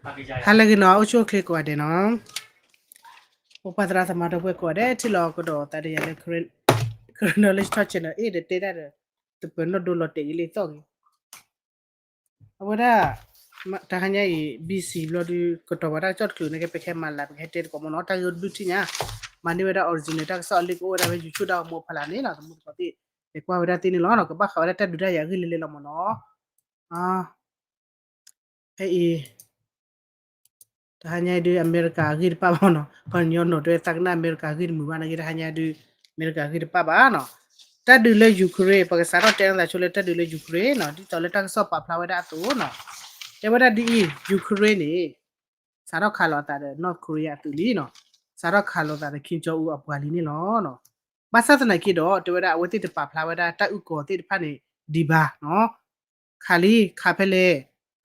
ဟါလၢအဂ့ၤနီၤ အိၣ်ဆူၣ်အိၣ်ချ့ကိးဂၤဒဲးနီၤ, အိၣ်ပှၤသရၣ်သမါဒီပုၢ်ဝဲၢ်ကိးဂၤဒဲး ထံၣ်လိာ်ကဒီးသးဒီးယၤလၢ Karen Knowledge Talk Channel အ့ၣ်ဒီးတဲတၢ်ဒီး သပၢၤနီၣ်ဒိလီၤတဲာ်ယလံသီၣ်ဂ့ၤ အဝဲဒၣ် တဟါညါအံၤ busy ဘျီဒုး ကတီၤပှၤတၢ်ကစီၣ်တချုးန့ၣ်က့ ပကဟဲမၤလၢ ပကဟဲတဲသကိးမ့ၢ်နီၤ တၢ်ဂ့ၢ်ဒုးထံၣ်ညါ မၤန့ၢ်ဝဲဒၣ် original တၢ်ကစီၣ်အလံာ်ကအိၣ်ဝဲဒၣ်ဖဲ YouTube ဒၣ်အမိၢ်ဖးလာ်န့ၣ်လီၤ တမူတကိးသ့ၣ် လဲၤကွၢ်ဝဲဒၣ်သ့န့ၣ်လီၤ ကဘၣ်ဃးဝဲဒၣ်တၢ်ဒုးတၢ်ယၤအဂ့ၢ်လၢလဲၤလီၤမ့ၢ်နီၤ ဖဲအံၤ တဟါညါဒုး အမဲရကၤအဂ့ၢ်တပၣ်ဘၣ်နီၤ ပှၤကညီနီၤတဲသးကနၣ်အမဲရကၤအဂ့ၢ်တမုာ်ဘၣ်နာ်က့ တဟါညါဒုး အမဲရကၤအဂ့ၢ်တပၣ်ဘၣ်နီၤ တၢ်ဒုးလၢ Ukraine ပကစးထီၣ်တဲနသးဆိလၢတၢ်ဒုးလၢ Ukraine နီၤ ဒ်သိးလၢတၢ်ကစီၣ်ပာ်ဖျါဝဲဒၣ်အသိးနီၤ တဲဝဲဒၣ်ဒ်အံၤ Ukraine န့ၣ် စးထီၣ်ခးလိာ်အသးဒီး North Korea အသုးလံနီၤ စးထီၣ်ခးလိာ်သးဒီး Kim Jong Un အပှၤလံန့ၣ်လီၤ ဘၣ်ဆၣ်သနာ်က့ဒီး တဲဝဲဒၣ်အဝဲသ့ၣ်တပာ်ဖျါဝဲဒၣ်တၢ်အုၣ်ကီၤသ့ၣ်တဖၣ်န့ၣ် ဒံးဘၣ်နီၤ ခးလံ ခးဖဲလဲၣ်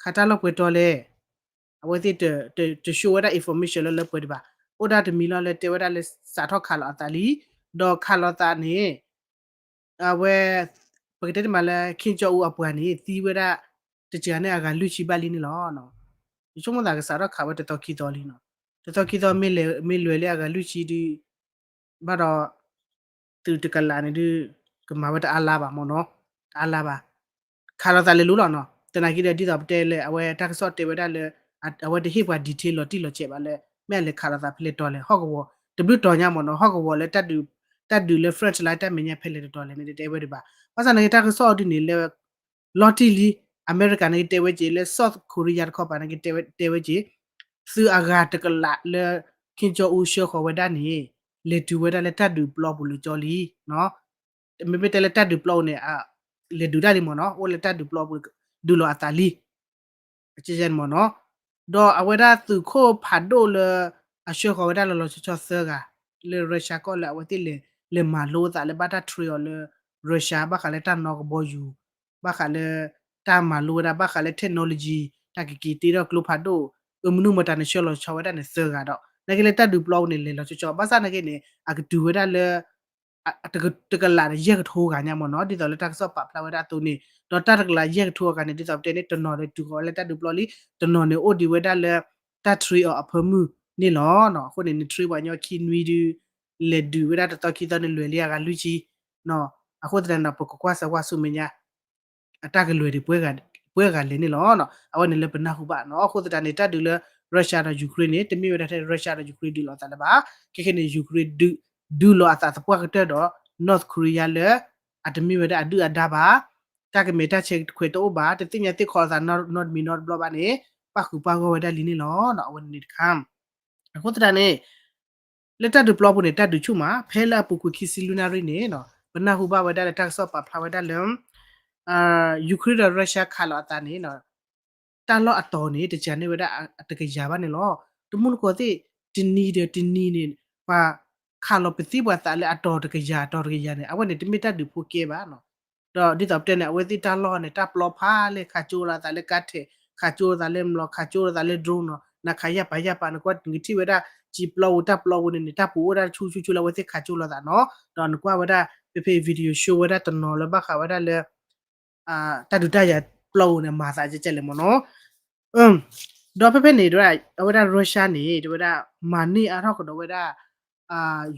ခးတၢ်လီၢ်ပှဲၤတီလဲၣ် အဝဲသ့ၣ်တ တ တ show ဝဲဒၣ် information လၢလၢပှဲၤဒံးဘၣ် အိၣ်ဒၣ်တမံၤလီၤလၢတဲဝဲဒၣ်လၢစးထီၣ်ခးလိာ်အသးလံ ဒီးခးလိာ်သးန့ၣ် အဝဲ ပကတဲတမံၤလၢ Kim Jong Un အပှၤန့ၣ် သံဝဲဒၣ် တစှၤန့ၣ်အဂၤလွံၢ်ဆံဘၣ်လံန့ၣ်လီၤ ယဆိကမိၣ်သးကစးထီၣ်ခးဝဲတသီခံသီလံနီၤ တသီခံသီမ့ၢ်လဲၤ မ့ၢ်လဲၤလၢအဂၤလွံၢ်ဆံဒုး ဘၣ်ဒီး သုးတကလးန့ၣ်ဒုး ကမၤဝဲတအါလါဘၣ်မ့ၢ်နီၤ တအါလါဘၣ် ခးလိာ်သးလဲၤလိၤလီၤနီၤ သနာ်က့ဒီးဒ်သိးပတဲလၢ အဝဲတၢ်ကစီၣ်တဲဝဲဒၣ်လၢ အဝဲတဟ့ၣ်ပှၤ detail လီၤတံၢ်လီၤဆဲးဘၣ်လၢ မ့ၢ်အလဲၤခးလိာ်သးဖဲလဲၣ်တီၤလဲၣ် ဟီၣ်ကဝီၤ တဘျုးတီၤညါမ့ၢ်နီၤ ဟီၣ်ကဝီၤလၢ တၢ်ဒုးလၢ front line တၢ်မဲာ်ညါဖဲလဲၣ်တတီၤလဲၣ်န့ၣ် တတဲဝဲဒံးဘၣ် ဘၣ်ဆၣ်နာ်က့တၢ်ကစီၣ်ဒုးန့ၣ်လၢ လီၤတံၢ်လံ အမဲရကၤန့ၣ်ကတဲဝဲက့ၤ လၢ South Korea တခီပၤန့ၣ်ကတဲဝဲက့ၤ သုးအဂၤတကလးလၢ Kim Jong Un ဆှၢဃီၤဝဲဒၣ်န့ၣ် လဲၤတုၤဝဲဒၣ်လၢတၢ်ဒုးပျီပူၤလၢကၠီလံ မ့မ့ၢ်တဲလၢတၢ်ဒုးပျီပူၤန့ၣ် လဲၤဒုးဒၣ်လံမ့ၢ်နီၤ အိၣ်လၢတၢ်ဒုးပျီပူၤ ဒုးလိာ်အသးလံ မ့ၢ်နီၤ ဒီးအဝဲဒၣ်သုးခိၣ်ဖးဒိၣ်လၢ အဆှၢဃီၤဝဲဒၣ်လီၤလီၤဆီဆီသၢဂၤ လၢ Russia ကီၢ်လၢအဝဲသ့ၣ်လဲၤမၤလိအသးလၢဘၣ်တၢ် train အီၤလၢ Russia ဘၣ်ဃးလၢတၢ်နီၣ်ကဘီယူၤ ဘၣ်ဃးလၢ တၢ်မၤလိဝဲဒၣ် ဘၣ်ဃးလၢ technology တၢ်ကက့ၤတ့ထီၣ်ကျိဖးဒိၣ် အမနုၤမတၤန့ၣ် ဆှၢလီၤဆီဝဲဒၣ်န့ၣ်သၢဂၤဒီး နာ်က့လၢတၢ်ဒုးပျီပူၤန့ၣ် လဲၤလီၤဆီဆီ ဘၣ်ဆၣ်နာ်က့န့ၣ် အကတုၤဝဲဒၣ်လၢ တကလးန့ၣ် ယဲၢ်ကထိဂၤညါမ့ၢ်နီၤ ဒ်သိးလၢတၢ်ကစီၣ်ပာ်ဖျါဝဲဒၣ်အသိးန့ၣ် ဒီးတၢ်တကလးယဲၢ်ကထိအဂၤန့ၣ် ဒ်သိးပတဲန့ၣ် တနီၤန့ၣ်တုၤဃီၤဝဲလၢတၢ်ဒုးပျီလံ တနီၤန့ၣ် အိၣ်ဒံးဝဲဒၣ်လၢ တၢ် train အီၤအဖၢမုၢ်န့ၣ်လီၤ. အဃိန့ၣ် န train ပှၤကညီခံနွံဒုး လဲၤဒုးဝဲဒၣ်တသီခံသီန့ၣ် လွဲၢ်လံအဂၤလွံၢ်ဆံ အဃိသတးန့ၣ်ဒီး ပကကွၢ်စၢၤကွၢ်ဆူမဲာ်ညါ အတၢ်ကလွဲၤဒံး ပှဲၤဂၤလဲၣ်န့ၣ်လီၤ. အဝဲန့ၣ်လၢပနၢ်ဟူဘၣ်နီၤ. အဃိသတးန့ၣ် တၢ်ဒုးလၢ Russia ဒီး Ukraine န့ၣ် တမ့ၢ်ဝဲဒၣ်ထဲ Russia ဒီး Ukraine ဒုးလိာ်အသးလၢၤဘၣ်. ခဲခဲန့ၣ် Ukraine ဒုးလိာ်အသးသပှၢ်ကတၢၢ်ဒီး North Korea လၢ အတမ့ၢ်ဝဲဒၣ်အဒုၣ်အဒါဘၣ်. တၢ်ကမဲာ်တၢ်ဆဲးခွဲးတအိၣ်ဘၣ်. တသ့ၣ်ညါသ့ၣ်ခီလိာ်သးနီတမံၤနီတဘျီဘၣ်န့ၣ် ပၣ်ဃုာ်ပၣ်ဂီၢ်ဝဲဒၣ်လံန့ၣ်လီၤ. အဝဲန့ၣ်တခါ အဃိသတးန့ၣ် လၢတၢ်ဒုးပျီပူၤန့ၣ် တၢ်ဒုးဆူၣ်မး ဖဲလၢအပူၤကွံာ်ခံဆံလွံၢ်နၣ်ရံၣ်န့ၣ် ပနၢ်ဟူဘၣ်ဝဲဒၣ်လၢတၢ်ကစီၣ်ပာ်ဖျါဝဲဒၣ်လၢ Ukraine ဒီး Russia ခးလိာ်အသးန့ၣ် တၢ်လီၢ်အတီၤန့ၣ် တစှၤန့ၢ်ဝဲဒၣ်အတကယၤဘၣ်န့ၣ်လီၤ. တမူတကိးသ့ၣ် တနံၤဒီးတနံၤန့ၣ် ပှၤခးလီၤပသံပှၤသးလၢအတီၤတကယၤ အတီၤတကယၤန့ၣ် အဝဲန့ၣ်တမ့ၢ်တၢ်ဒုးဖိကဲဘၣ်နီၤ. ဒီးဒ်သိးပတဲန့ၣ် အဝဲသ့ၣ်တၢ်လီၢ်န့ၣ် တၢ်ပျီဖးလဲၢ် ခးကၠိလိာ်သးလၢကါထဲး ခးကၠိလိာ်သးလၢမျိာ် ခးကၠိလိာ်သးလၢ drone နီၤ. နခးယၢ်ပၤယၢ်ပၤ နကွၢ်နကထံၣ်ဝဲဒၣ် ကၠံပျီပူၤတၢ်ပျီပူၤန့ၣ်န့ၣ် တၢ်ပူၤအိၣ်ဒၣ်ဆူၣ်ဆူၣ်ဆူၣ်လၢအဝဲသ့ၣ်ခးကၠိလိာ်သးနီၤ. ဒီးနကွၢ်ဝဲဒၣ် ဖဲဖဲ video show ဝဲဒၣ်တနီၤလၢဘၣ်ဃးဝဲဒၣ်လၢ တၢ်ဒုးတၢ်ယၤပျီပူၤန့ၣ် မၤသးကဲကဲလဲၣ်မ့ၢ်နီၤ. ဒီးဖဲဖဲန့ၣ် အဝဲဒၣ် Russia န့ၣ် တဲဝဲဒၣ် မၤန့ၢ်အါထီၣ်ကဒီးဝဲဒၣ်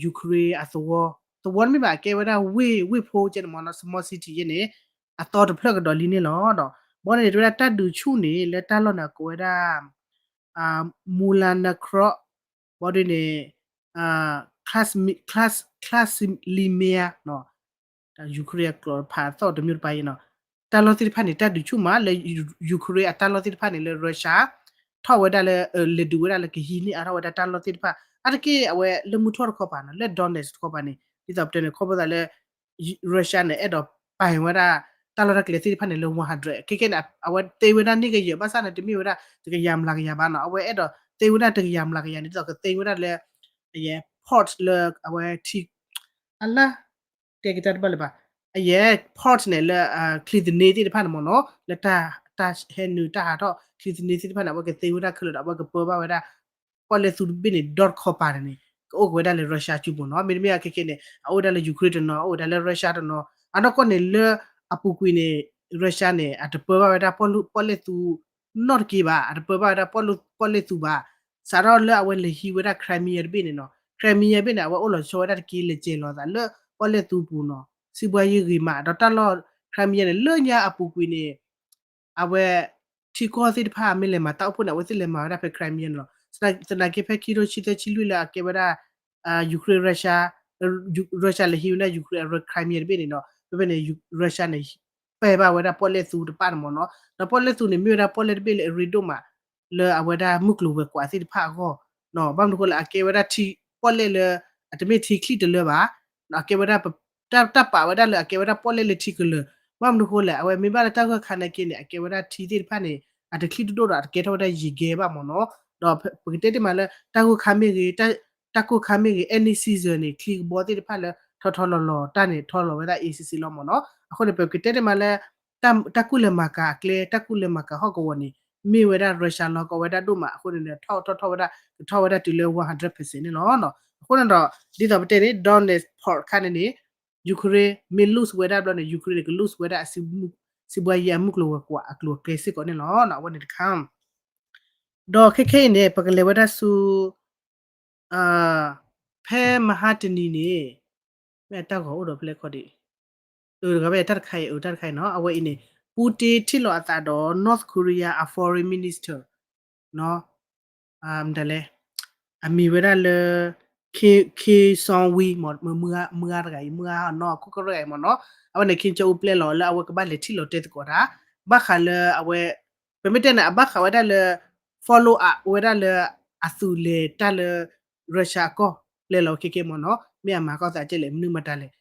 Ukraine အသဝီ, သဝီတမ့ၢ်ဘၣ် အကဲဝဲဒၣ်ဝ့ၢ် ဝ့ၢ်ဖိကဲန့ၣ်မ့ၢ်နီၤ small city ယဲန့ၣ် အသီတဖျၢၣ်ကဒီးလံန့ၣ်လီၤ. ဒီးဘီန့ၣ် တဲဝဲဒၣ်တၢ်ဒုးဆူၣ်န့ၣ် လၢတၢ်လီၢ်န့ၣ် ကိးဝဲဒၣ် Mulanakro ဘီဒ်န့ၣ် Klas, Klas, Klaslimia နီၤ, Ukraine အကျိာ်ဖးသီၣ်တမံၤတပၤအံၤနီၤ, တၢ်လီၢ်သ့ၣ်တဖၣ်န့ၣ် တၢ်ဒုးဆူၣ်မးလၢ Ukraine အတၢ်လီၢ်သ့ၣ်တဖၣ်န့ၣ် လၢ Russia ထီၣ်ဝဲဒၣ်လၢ လဲၤဒုးဝဲဒၣ်လၢကဟံးန့ၢ်အါထီၣ်ဝဲဒၣ်တၢ်လီၢ်သ့ၣ်တဖၣ် အါတက့ၢ်အဝဲလၢမုၢ်ထီၣ်တခီပၤနီၤ လၢ Donetsk တခီပၤန့ၣ် ဒ်သိးပတဲန့ၣ် ခီဖျိသးလၢ Russia န့ၣ် အဲၣ်ဒိးပာ်ဝဲဒၣ် တၢ်လီၢ်တၢ်ကျဲသ့ၣ်တဖၣ်န့ၣ် လၢ one hundred ခဲခဲန့ၣ် အဝဲသ့ဝဲဒၣ်န့ၢ်ကယဲၢ် ဘၣ်ဆၣ်န့ၣ် တမ့ၢ်ဝဲဒၣ်တကယၤမျးကယၤဘၣ်နီၤ, အဝဲအဲၣ်ဒိးသ့ဝဲဒၣ်တကယၤမျးကယၤန့ၣ် ဒ်သိးကသ့ဝဲဒၣ်လၢ အယဲ port လၢအဝဲထံ အလၢ တဲကတၢၢ်တဘၣ်လၢၤဘၣ်, အယဲ port န့ၣ်လၢ ချံသန့သ့ၣ်တဖၣ်န့ၣ်မ့ၢ်နီၤ လၢတၢ်ဟဲနုာ်တၢ်ဟးထီၣ်ချံသန့သ့ၣ်တဖၣ်န့ၣ် အဝဲကသ့ဝဲဒၣ်ခဲလၢာ်ဒီး အဝဲကပၢဘၣ်ဝဲဒၣ် ပီၣ်လဲၣ်သူတဘ့ၣ်န့ၣ် ဒီတခီပၤန့ၣ်န့ၣ် ကအိၣ်က့ၤဝဲဒၣ်လၢ Russia စုပူၤနီၤ, မ့တမ့ၢ်အခဲခဲန့ၣ် အအိၣ်ဝဲဒၣ်လၢ Ukraine တနီၤ အအိၣ်ဝဲဒၣ်လၢ Russia တနီၤ, အနီၢ်ကီၢ်န့ၣ်လၢအပူၤကွံာ်န့ၣ် Russia န့ၣ် အတပၢဘၣ်ဝဲဒၣ်ပီၣ်လဲၣ်သူ နီၣ်တက့ၢ်ဘၣ်, အတပၢဘၣ်ဝဲဒၣ်ပီၣ်လဲၣ်သူဘၣ်. စးထီၣ်လၢအဝဲလဲၤဟံးဝဲဒၣ် Crimea တဘ့ၣ်န့ၣ်နီၤ, Crimea ဘ့ၣ်န့ၣ် အဝဲအိၣ်လီၤဆီဝဲဒၣ်တက့ၢ် လဲၤစဲၤလီၤအသးလၢပီၣ်လဲၣ်သူပူၤနီၤ, စံးဘှါယံာ်ဂ့ၤမး ဒီးတၢ်လီၢ် Crimea န့ၣ် လၢညါအပူၤကွံာ်န့ၣ် အဝဲ ထံကီၢ်သ့ၣ်တဖၣ်မ့ၢ်လဲၤမၤတၢ်အိၣ်ဖှိၣ်န့ၣ် အဝဲသ့ၣ်လဲၤမၤဝဲဒၣ်ဖဲ Crimea န့ၣ်လီၤ. သနာ်က့ဖဲခံကထိဆံသၢ ဆံလွံၢ်လၢအကဲဝဲဒၣ် Ukraine Russia, Russia လဲၤဟံးဝဲဒၣ် Ukraine အ Crimea တဘ့ၣ်န့ၣ်နီၤ, ဖဲဖဲန့ၣ် Russia န့ၣ် ပဲၢ်ဘၣ်ဝဲဒၣ်ပီၣ်လဲၣ်သူတပၣ်န့ၣ်မ့ၢ်နီၤ, ဒီးပီၣ်လဲၣ်သူန့ၣ် မ့ၢ်ဝဲဒၣ်ပီၣ်လဲၣ်တဘ့ၣ်လၢအရ့ဒိၣ်မး လၢအဝဲဒၣ်မုၢ်ကျိၤဝဲၤကွာ်သ့ၣ်တဖၣ်အဂီၢ်, ဘၣ်မနုၤဃိလဲၣ် အကဲဝဲဒၣ်ထံပီၣ်လဲၣ်လၢ အတမ့ၢ်ထံချံၣ်တလၢဘၣ်, အကဲဝဲဒၣ် တၢ်ပာ်ဝဲဒၣ်လၢအကဲဝဲဒၣ်ပီၣ်လဲၣ်လၢထံကလၢၤ, ဘၣ်မနုၤဃိလဲၣ် အဝဲမ့ၢ်ဘၣ်လၢတၢ်ဂိၢ်ခါနာ်က့န့ၣ် အကဲဝဲဒၣ်ထံသ့ၣ်တဖၣ်န့ၣ် အတချံၣ်တဒိၣ်ဒီး အတကဲထီၣ်ဝဲဒၣ်ယံာ်ဂဲၤဘၣ်မ့ၢ်နီၤ, ဒီးပကတဲတ့ၢ်မးလၢ တၢ်ဂိၢ်ခါမ့ၢ်ဂ့ၤ, တၢ်ကိၢ်ခါမ့ၢ်ဂ့ၤ, any season န့ၣ် ချံကဘီသ့ၣ်တဖၣ်လၢထီထီလီၤလီၤတၢ်န့ၣ် ထီလီၤဝဲဒၣ် easy လီၤမ့ၢ်နီၤ. အဃိန့ၣ် ပကတဲတ့ၢ်မးလၢ တၢ်ကူၣ်လဲၤမၤကၤအကျဲ တၢ်ကူၣ်လဲၤမၤကၤဟီၣ်ကဝီၤန့ၣ် မ့ၢ်ဝဲဒၣ် Russia လီၤကီဝဲဒၣ်ဒိၣ်မးအဃိန့ၣ် ထီၣ်ထီၣ်ထီၣ်ဝဲဒၣ် ကထီၣ်ဝဲဒၣ်တုၤလၢ one hundred percent န့ၣ်လီၤ. အဃိန့ၣ်ဒီး ဒ်သိးပတဲန့ၣ် Donetsk Port ခါန့ၣ်န့ၣ် Ukraine မ့ၢ် lose ဝဲဒၣ်ဘျီန့ၣ် Ukraine န့ၣ် က lose ဝဲဒၣ်အ စံးဘှါယံာ်အမုၢ်ကျိၤဝဲၤကွာ်အကျိၤအကျဲစ့ၢ်ကီးန့ၣ်လီၤ. အဝဲန့ၣ်တခါ ဒီးခဲခဲအံၤန့ၣ် ပကလဲၤဝဲဒၣ်ဆူ ဖဲမဟါတနံၤန့ၣ် မ့ၢ်အတၢ်ဂီၤအိၣ်ဒီးဖဲလဲၣ်ခီဒံး, အတၢ်တခါအံၤ အတၢ်တခါအံၤနီၤ အဝဲအံၤန့ၣ် Putin ထံၣ်လိာ်အသးဒီး North Korea အ foreign minister နီၤ, မတၤလဲၣ်, အမံၤဝဲဒၣ်လၢ Kim Sung Wi မ့ၢ် မုၢ်ဂၤတဂၤအံၤ မုၢ်ဂၤအနီၢ်ခိကရၢၢ်အံၤမ့ၢ်နီၤ, အဝဲန့ၣ် Kim Jong Un ပျဲလီၤလၢအဝဲကဘၣ်လဲၤထံၣ်လီၤတဲသကိးတၢ် ဘၣ်ဃးလၢအဝဲ ပမ့ၢ်တဲန့ၣ် အဘၣ်ဃးဝဲဒၣ်လၢ follow up ဝဲဒၣ်လၢ အသုးလဲၤတၢ်လၢ Russia အကီၢ် ပျဲလီၤဝဲခဲခဲမ့ၢ်နီၤ, မ့ၢ်အမၤကီၢ်သးကဲလဲၣ် မနုၤမတၤလဲၣ်,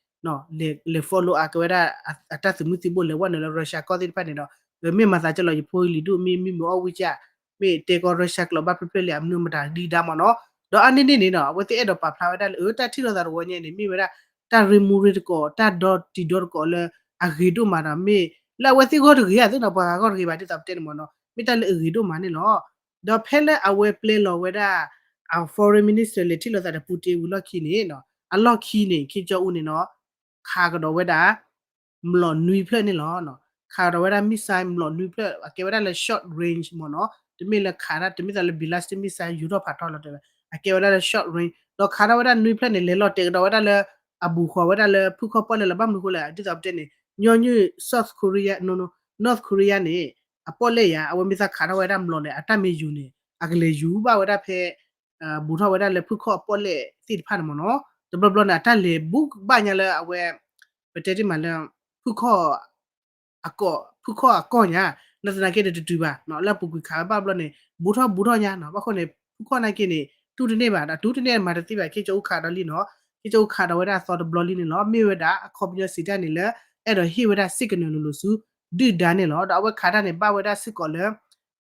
လဲၤ follow up က့ၤဝဲဒၣ် အတၢ်သုးမုၢ်သံၣ်ဘိလဲၤဝဲနုာ်လၢ Russia ကီၢ်သ့ၣ်တဖၣ်န့ၣ်ဒီး မ့ၢ်မၤသးကဲလီၤ ယဖိယလံၤဒိၣ် မ့ၢ်မံမုာ်အီၣ်ဝံၣ်ကၢ် မ့ၢ်တဲကီၢ် Russia ကျိာ်ဘၣ်ဖျၢၣ်ဖျၢၣ်လံ အမနုၤမတၤဒံးဒါမ့ၢ်နီၤ, ဒီးအါန့ၢ်န့ၣ်န့ၣ်နီၤ အဝဲသ့ၣ်အဲၣ်ဒိးပာ်ဖျါဝဲဒၣ်လၢ အတၢ်ထံၣ်လိာ်သးတဝီညါန့ၣ် မ့ၢ်ဝဲဒၣ် တၢ်ရ့မူရ့တကိး တၢ်ဒီတံၤဒီတကိးလၢ အဂ့ၤဒိၣ်မးဒီး မ့ၢ်လၢအဝဲသ့ၣ်ဂီၢ်တဂ့ၤဧါသ့နီၤ ပှၤဂၤဂီၢ်တဂ့ၤဘၣ် ဒ်သိးပတဲန့ၣ်မ့ၢ်နီၤ မ့ၢ်တၢ်လၢအဂ့ၤဒိၣ်မးန့ၣ်လီၤ. ဒီးဖဲလၢအဝဲပျဲလီၤဝဲဒၣ် အ foreign minister လဲၤထံၣ်လိာ်သးဒီး Putin ဝံၤလီၢ်ခံန့ၣ် အလီၢ်ခံန့ၣ် Kim Jong Un န့ၣ်နီၤ ခးကဒီးဝဲဒၣ် မျိာ်နွံဖျၢၣ်န့ၣ်လီၤ. ခးကဒီးဝ�ဒၣ် missile မျိာ်နွံဖျၢၣ် အကဲဝဲဒၣ်လၢ short range မ့ၢ်နီၤ, တမ့ၢ်လၢခးဒၣ် တမ့ၢ်သးလၢ ballistic missile ယူၤထီၣ်ဖးထီလီၤတဲဝဲ, အကဲဝဲဒၣ်လၢ short range ဒီးခးထီၣ်ဝဲဒၣ်နွံဖျၢၣ်န့ၣ် လဲၤလီၤတဲာ်ကဒီးဝဲဒၣ်လၢ အဘူးဃီၤဝဲဒၣ်လၢဖုၣ်ခီၣ်ပီၣ်လဲၣ်လီၤ. ဘၣ်မနုၤဃိလဲၣ် ဒ်သိးပတဲန့ၣ် ညီနုၢ် South Korea, no, no, North Korea န့ၣ် အပီၣ်လဲၣ်ယၤ အဝဲမ့ၢ်သးခးထီၣ်ဝဲဒၣ်မျိာ်န့ၣ် အတၢ်မ့ၢ်ယူၤန့ၣ် အကလဲၤယူၤဘၣ်ဝဲဒၣ်ဖဲ ဘူးထီၣ်ဝဲဒၣ်လၢဖုၣ်ခီၣ်ပီၣ်လဲၣ်သ့ၣ်တဖၣ်န့ၣ်မ့ၢ်နီၤ, တဘျီဘျီန့ၣ် အတၢ်လဲၤဘူးဘၣ်ညါလၢအဝဲ ပတဲတ့ၢ်မးလၢ ဖုၣ်ခီၣ် အကီၢ် ဖုၣ်ခီၣ်အကီၢ်ညါ, လၢသနာ်က့ဒီးတတုၤဘၣ် လၢအပူၤကွံာ်ခးဝဲဘၣ်ဘျီန့ၣ် ဘူးထီၣ်ဘူးထီၣ်ညါနီၤ, ဘၣ်ဃိန့ၣ် ဖုၣ်ခီၣ်နာ်က့န့ၣ် တူၢ်တန့ၢ်ဘၣ် ဒီးတူၢ်တန့ၢ်မၤတသ့ဘၣ် ခ့ကၠီအူခးဒီးလံနီၤ, ခ့ကၠီအူခးဒီးဝဲဒၣ်အသီတဘျီလံန့ၣ်လီၤ, မ့ၢ်ဝဲဒၣ်အခီပညီစံးတၢ်န့ၣ်လၢ အဲၣ်ဒိးဟ့ၣ်ဝဲဒၣ် signal လိၤလိၤဆူ ဒုၣ်ဒါန့ၣ်လီၤ, ဒီးအဝဲခးတၢ်န့ၣ် ဘၣ်ဝဲဒၣ်စ့ၢ်ကီးလၢ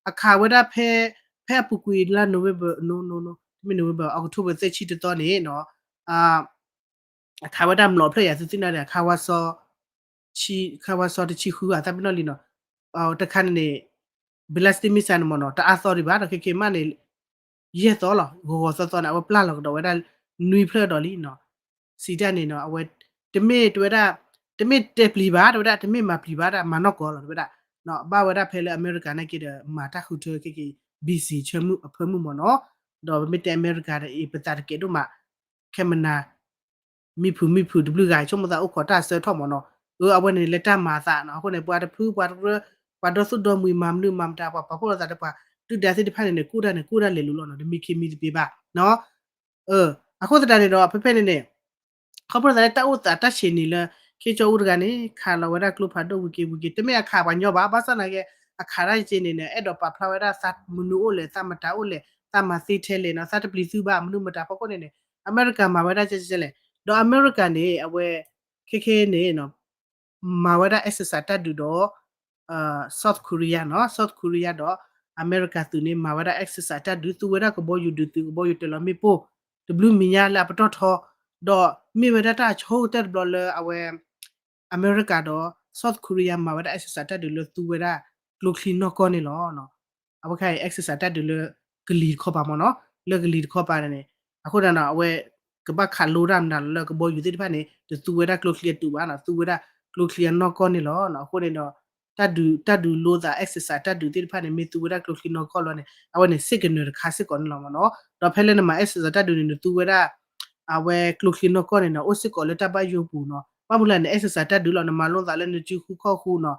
အခးဝဲဒၣ်ဖဲ ဖဲအပူၤကွံာ်လါ November, no, no, no, တမ့ၢ် November, October သၢဆံတသီန့ၣ်နီၤ, အခးဝဲဒၣ်မျိာ်ဖျၢၣ်ယၤသုသ့ၣ်နီၣ်ဒီး ခးဝါစီ ခးဝါစီတဆံဃု အသးပ့ၤနီၣ်လံနီၤ, တခါန့ၣ်န့ၣ် ballistic missile န့ၣ်မ့ၢ်နီၤ တအါသီဒံးဘၣ်ဒီး ခဲက့ၤမးန့ၣ် ယဲၢ်သီလီၤ ဂီၤဂီၤသီသီန့ၣ် အဝဲပျၢ်လီၤကဒီးဝဲဒၣ် နွံဖျၢၣ်ဒီးလံနီၤ, စံးတၢ်န့ၣ်နီၤ အဝဲ တမ့ၢ်တဝဲဒၣ် တမ့ၢ်တဲပျံၤဘၣ် တဝဲဒၣ် တမ့ၢ်မၤပျံၤဘၣ်ဒၣ် မၤနီၢ်ကီၢ်လီၤ တဝဲဒၣ်, ဘၣ်ဝဲဒၣ်ဖဲလၢအမဲရကၤနာ်က့ဒီး မၤတၢ်ဃုထၢခဲက့ၤ busy ဆၢမုၢ်အဖၢမုၢ်မ့ၢ်နီၤ, ဒီးပမ့ၢ်တဲအမဲရကၤဒီး အ့ၣ်ပသးတကဲးဒိၣ်မး ခဲမနၤ မံဖုးမံဖုးတဘျုးဂၤ ဆိကမိၣ်သးအိၣ်ခိးတၢ်အဆၢထီၣ်မ့ၢ်နီၤ, အဝဲန့ၣ်လၢတၢ်မၤအသးနီၤ, အဃိန့ၣ် ပှၤတဖု ပှၤတရၢ ပှၤဒီသူၣ်ဒီမှံၤ မၤမနုၤမၤမတၤ ပှၤပာ်ဖှိၣ်လိာ်သးဒီးပှၤ ဒုၣ်ဒါသ့ၣ်တဖၣ်န့ၣ်န့ၣ် ကူၣ်တၢ်န့ၣ် ကူၣ်တၢ်လဲၤလိၤလီၤနီၤ, တမံခ့မံသပ့ၤဘၣ်နီၤ, အဃိသတးန့ၣ်ဒီး ဖဲဖဲန့ၣ်န့ၣ် ခီဖျိသးလၢတၢ်အိၣ်သးတၢ်ဆံးန့ၣ်လၢ ခ့ကၠီအူတဂၤန့ၣ် ခးလီၤဝဲဒၣ်ကျိဖးဒိၣ်ဝံၤက့ၤဝံၤက့ၤ တမ့ၢ်အခးပှၤညီဘၣ် ဘၣ်ဆၣ်သနာ်က့ အခးတၢ်ယက့န့ၣ်န့ၣ် အဲၣ်ဒိးပာ်ဖျါဝဲဒၣ်သးမနုၤအိၣ်လဲၣ် သးမတၤအိၣ်လဲၣ် သးမၤသ့ထဲလဲၣ်နီၤ သးတပျံၤသုဘၣ်မနုၤမတၤဖီခိၣ်န့ၣ်န့ၣ် အမဲရကၤမၤဝဲဒၣ်ကဲကဲလဲၣ်, ဒီးအမဲရကၤန့ၣ် အဝဲ ခဲခဲန့ၣ် မၤဝဲဒၣ် exercise တၢ်ဒုးဒီး South Korea နီၤ South Korea ဒီး အမဲရကၤသုးန့ၣ် မၤဝဲဒၣ် exercise တၢ်ဒုး သူဝဲဒၣ်ကဘီယူၤဒုးသုး ကဘီယူၤတၢၤလီၤမ့ၣ်ပိၢ် တဘျုးမံၤညါလၢအပတီၢ်ထီ ဒီးမ့ၢ်ဝဲဒၣ်တၢ်အဆိကတၢၢ်တဘျီလၢအဝဲ အမဲရကၤဒီး South Korea မၤဝဲဒၣ် exercise တၢ်ဒုးလၢသူဝဲဒၣ်ကျိချံနီၢ်ကီၢ်န့ၣ်လီၤ. အဝဲခါအံၤ exercise တၢ်ဒုးလၢကလံၤတခီပၤမ့ၢ်နီၤ, လၢကလံၤတခီပၤန့ၣ် အဃိန့ၣ် အဝဲကဘၣ်ခးလိတၢ်မနုၤလၢကဘီယူၤသ့ၣ်တဖၣ်န့ၣ် တသူဝဲဒၣ်ကျိချံအတုၤဘၣ်နီၤ, သူဝဲဒၣ်ကျိချံအနီၢ်ကီၢ်န့ၣ်လီၤ. အဃိန့ၣ်ဒီး တၢ်ဒုး တၢ်ဒုးလိသး exercise တၢ်ဒုးသ့ၣ်တဖၣ်န့ၣ် မ့ၢ်သူဝဲဒၣ်ကျိချံနီၢ်ကီၢ်လီၤန့ၣ် အဝဲန့ၣ် signal တခါစ့ၢ်ကီးန့ၣ်လီၤမ့ၢ်နီၤ. ဒီးဖဲလၢနမၤ exercise တၢ်ဒုးန့ၣ် နသူဝဲဒၣ် အဝဲကျိချံနီၢ်ကီၢ်န့ၣ်နီၤ အိၣ်စ့ၢ်ကီးလၢတၢ်ဘၣ်ယိၣ်ပူၤနီၤ. ဘၣ်မနုၤလဲၣ် န exercise တၢ်ဒုးလီၤ နမၤလိသးလၢနစုဃုခီၣ်ဃုနီၤ.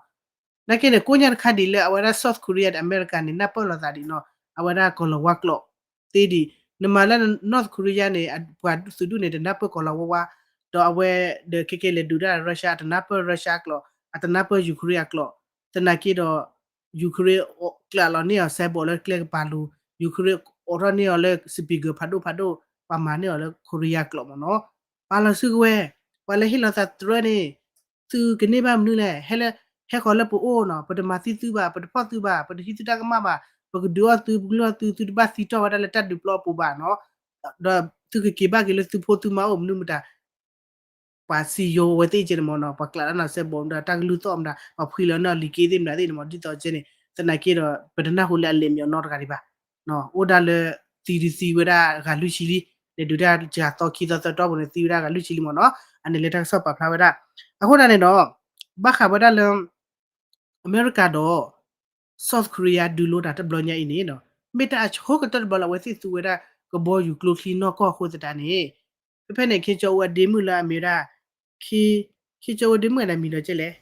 နာ်က့န့ၣ် ကိးညါတခါဒ်လၢအဝဲဒၣ် South Korea ဒီး America န့ၣ် နၢ်ပၢၢ်လိာ်သးဒ်နီၤ အဝဲဒၣ်ကီၤလၤဝါကျိာ်သ့ဒံး. နမၤလၢ North Korea န့ၣ် ပှၤသုးဒူၣ်န့ၣ် တနၢ်ပၢၢ်ကီၤလၤဝါဝါ, ဒီးအဝဲဒီးခဲကဲလဲၤဒုးတၢ် Russia အတနၢ်ပၢၢ် Russia အကျိာ်, အတနၢ်ပၢၢ် Ukraine အကျိာ်, သနာ်က့ဒီး Ukraine ကျးလီၤန့ၢ်အီၤ စဲးဘိးလၢကျဲကပၤလူၤ, Ukraine အိးထီၣ်န့ၢ်အီၤလၢ speaker ဖးဒိၣ်ဖးဒိၣ်, ပှၤမၤန့ၢ်အီၤလၢ Korea ကျိာ်မ့ၢ်နီၤ. ပာ်လီၤစုကဝဲၤ, ပှၤလၢဟ့ၣ်လီၤသးတြၢန့ၣ် သုကန့ၢ်ဘၣ်မနုၤလဲၣ်, ဟဲလၢ ဟဲဃီၤလၢပအိၣ်နီၤ, ပတမၤသံသုဘၣ်, ပတဖီၣ်သုဘၣ်, ပတဟံးသုတၢ်ကမၣ်ဘၣ်, ပကဒုးအီၣ်သု ပကလုၢ်အီၣ်သု, သုတဘၣ်သံတီၢ်ဝဲဒၣ်လၢတၢ်ဒုးပျီအပူၤဘၣ်နီၤ, ဒီးသုကက့ၤဘၣ်က့ၤလၢသုဖိသုမါအိၣ်မနုၤမတၤ ပှၤစံယိၤအဝဲသ့ၣ်ကဲန့ၣ်မ့ၢ်နီၤ, ပှၤကျးတၢ်နီၤစဲးဘိးမတၤ တၢ်ကလုၢ်သီၣ်မတၤ ပှၤဖှံလီၤနီၣ်လံၤက့သ့ၣ်မတၤသ့ၣ်န့ၣ်မ့ၢ် ဒ်သိးကဲန့ၣ် သနာ်က့ဒီး ပတနၢ်ဟူလၢအလဲၤမ့ၢ်အီၤနီတဂၤဒံးဘၣ်, အိၣ်ဒၣ်လၢ သံတသံဝဲဒၣ်ဂၤလွံၢ်ဆံလံ, လဲၤဒုးတၢ်တကၤသီခံသီသၢတီပူၤန့ၣ် သံဝဲဒၣ်ဂၤလွံၢ်ဆံလံမ့ၢ်နီၤ, အန့ၣ်လၢတၢ်ကစီၣ်ပာ်ဖျါဝဲဒၣ်, အဃိသတးန့ၣ်ဒီး ဘၣ်ဃးဝဲဒၣ်လၢ အမဲရကၤဒီး South Korea ဒုးလိတၢ်တဘျီညါအံၤန့ၣ်ဒီး မ့ၢ်တၢ်အဆိကတၢၢ်တဘျီလၢအဝဲသ့ၣ်သူဝဲဒၣ်ကဘီယူၤကျိချံနီၢ်ကီၢ်အဃိသတးန့ၣ်, ဖဲဖဲန့ၣ် ခ့ကၠီအူအဒ့မုၣ်လၢအမ့ၢ်ဝဲဒၣ် ခ့, ခ့ကၠီအူအဒ့မုၣ်အမံၤဒီးကဲလဲၣ်,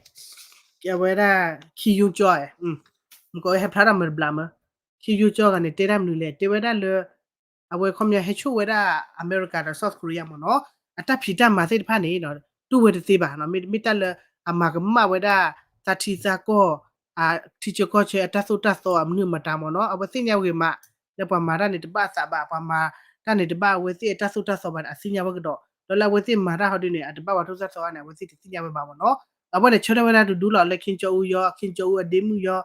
အဝဲဒၣ် ခ့ယိကၠီ, မ့ၢ်ကီးဝဲဟဲဖျါထီၣ်မ့ၢ်တဘျီမ့ၢ်, ခ့ယိကၠီဂၤန့ၣ် တဲတၢ်မနုၤလဲၣ်, တဲဝဲဒၣ်လၢ အဝဲခီပညီဟဲဆိၣ်ဝဲဒၣ်အမဲရကၤဒီး South Korea မ့ၢ်နီၤ, အတၢ်ဖံးတၢ်မၤသ့ၣ်တဖၣ်န့ၣ် တူၢ်ဝဲတသ့ဘၣ်, မ့ၢ်တၢ်လၢအမၤကမၣ်ဝဲဒၣ် သးထံသးကီၢ်, ထံဆၢကီၢ်ဆၢ အတၢ်သိၣ်တၢ်သီအမနုၤမတၤမ့ၢ်နီၤ, အဝဲသ့ၣ်ညါဂ့ၤမး လၢပှၤမၤတၢ်န့ၣ်တဘၣ်အသးဘၣ်, ပှၤမၤတၢ်န့ၣ်တဘၣ်အဝဲသ့ၣ်အတၢ်သိၣ်တၢ်သီဘၣ်န့ၣ် အသ့ၣ်ညါဝဲကဒီး, ဒီးလၢအဝဲသ့ၣ်မၤတၢ်ဟီဒုန့ၣ် အတဘၣ်ပှၤသိၣ်တၢ်သီဘၣ်န့ၣ် အဝဲသ့ၣ်တသ့ၣ်ညါဝဲဘၣ်မ့ၢ်နီၤ, အဝဲန့ၣ်ဆၢထၢၣ်ဝဲဒၣ်တဒူလီၤလၢ ခ့ကၠီအူယီ, ခ့ကၠီအူအဒ့မုၣ်ယီ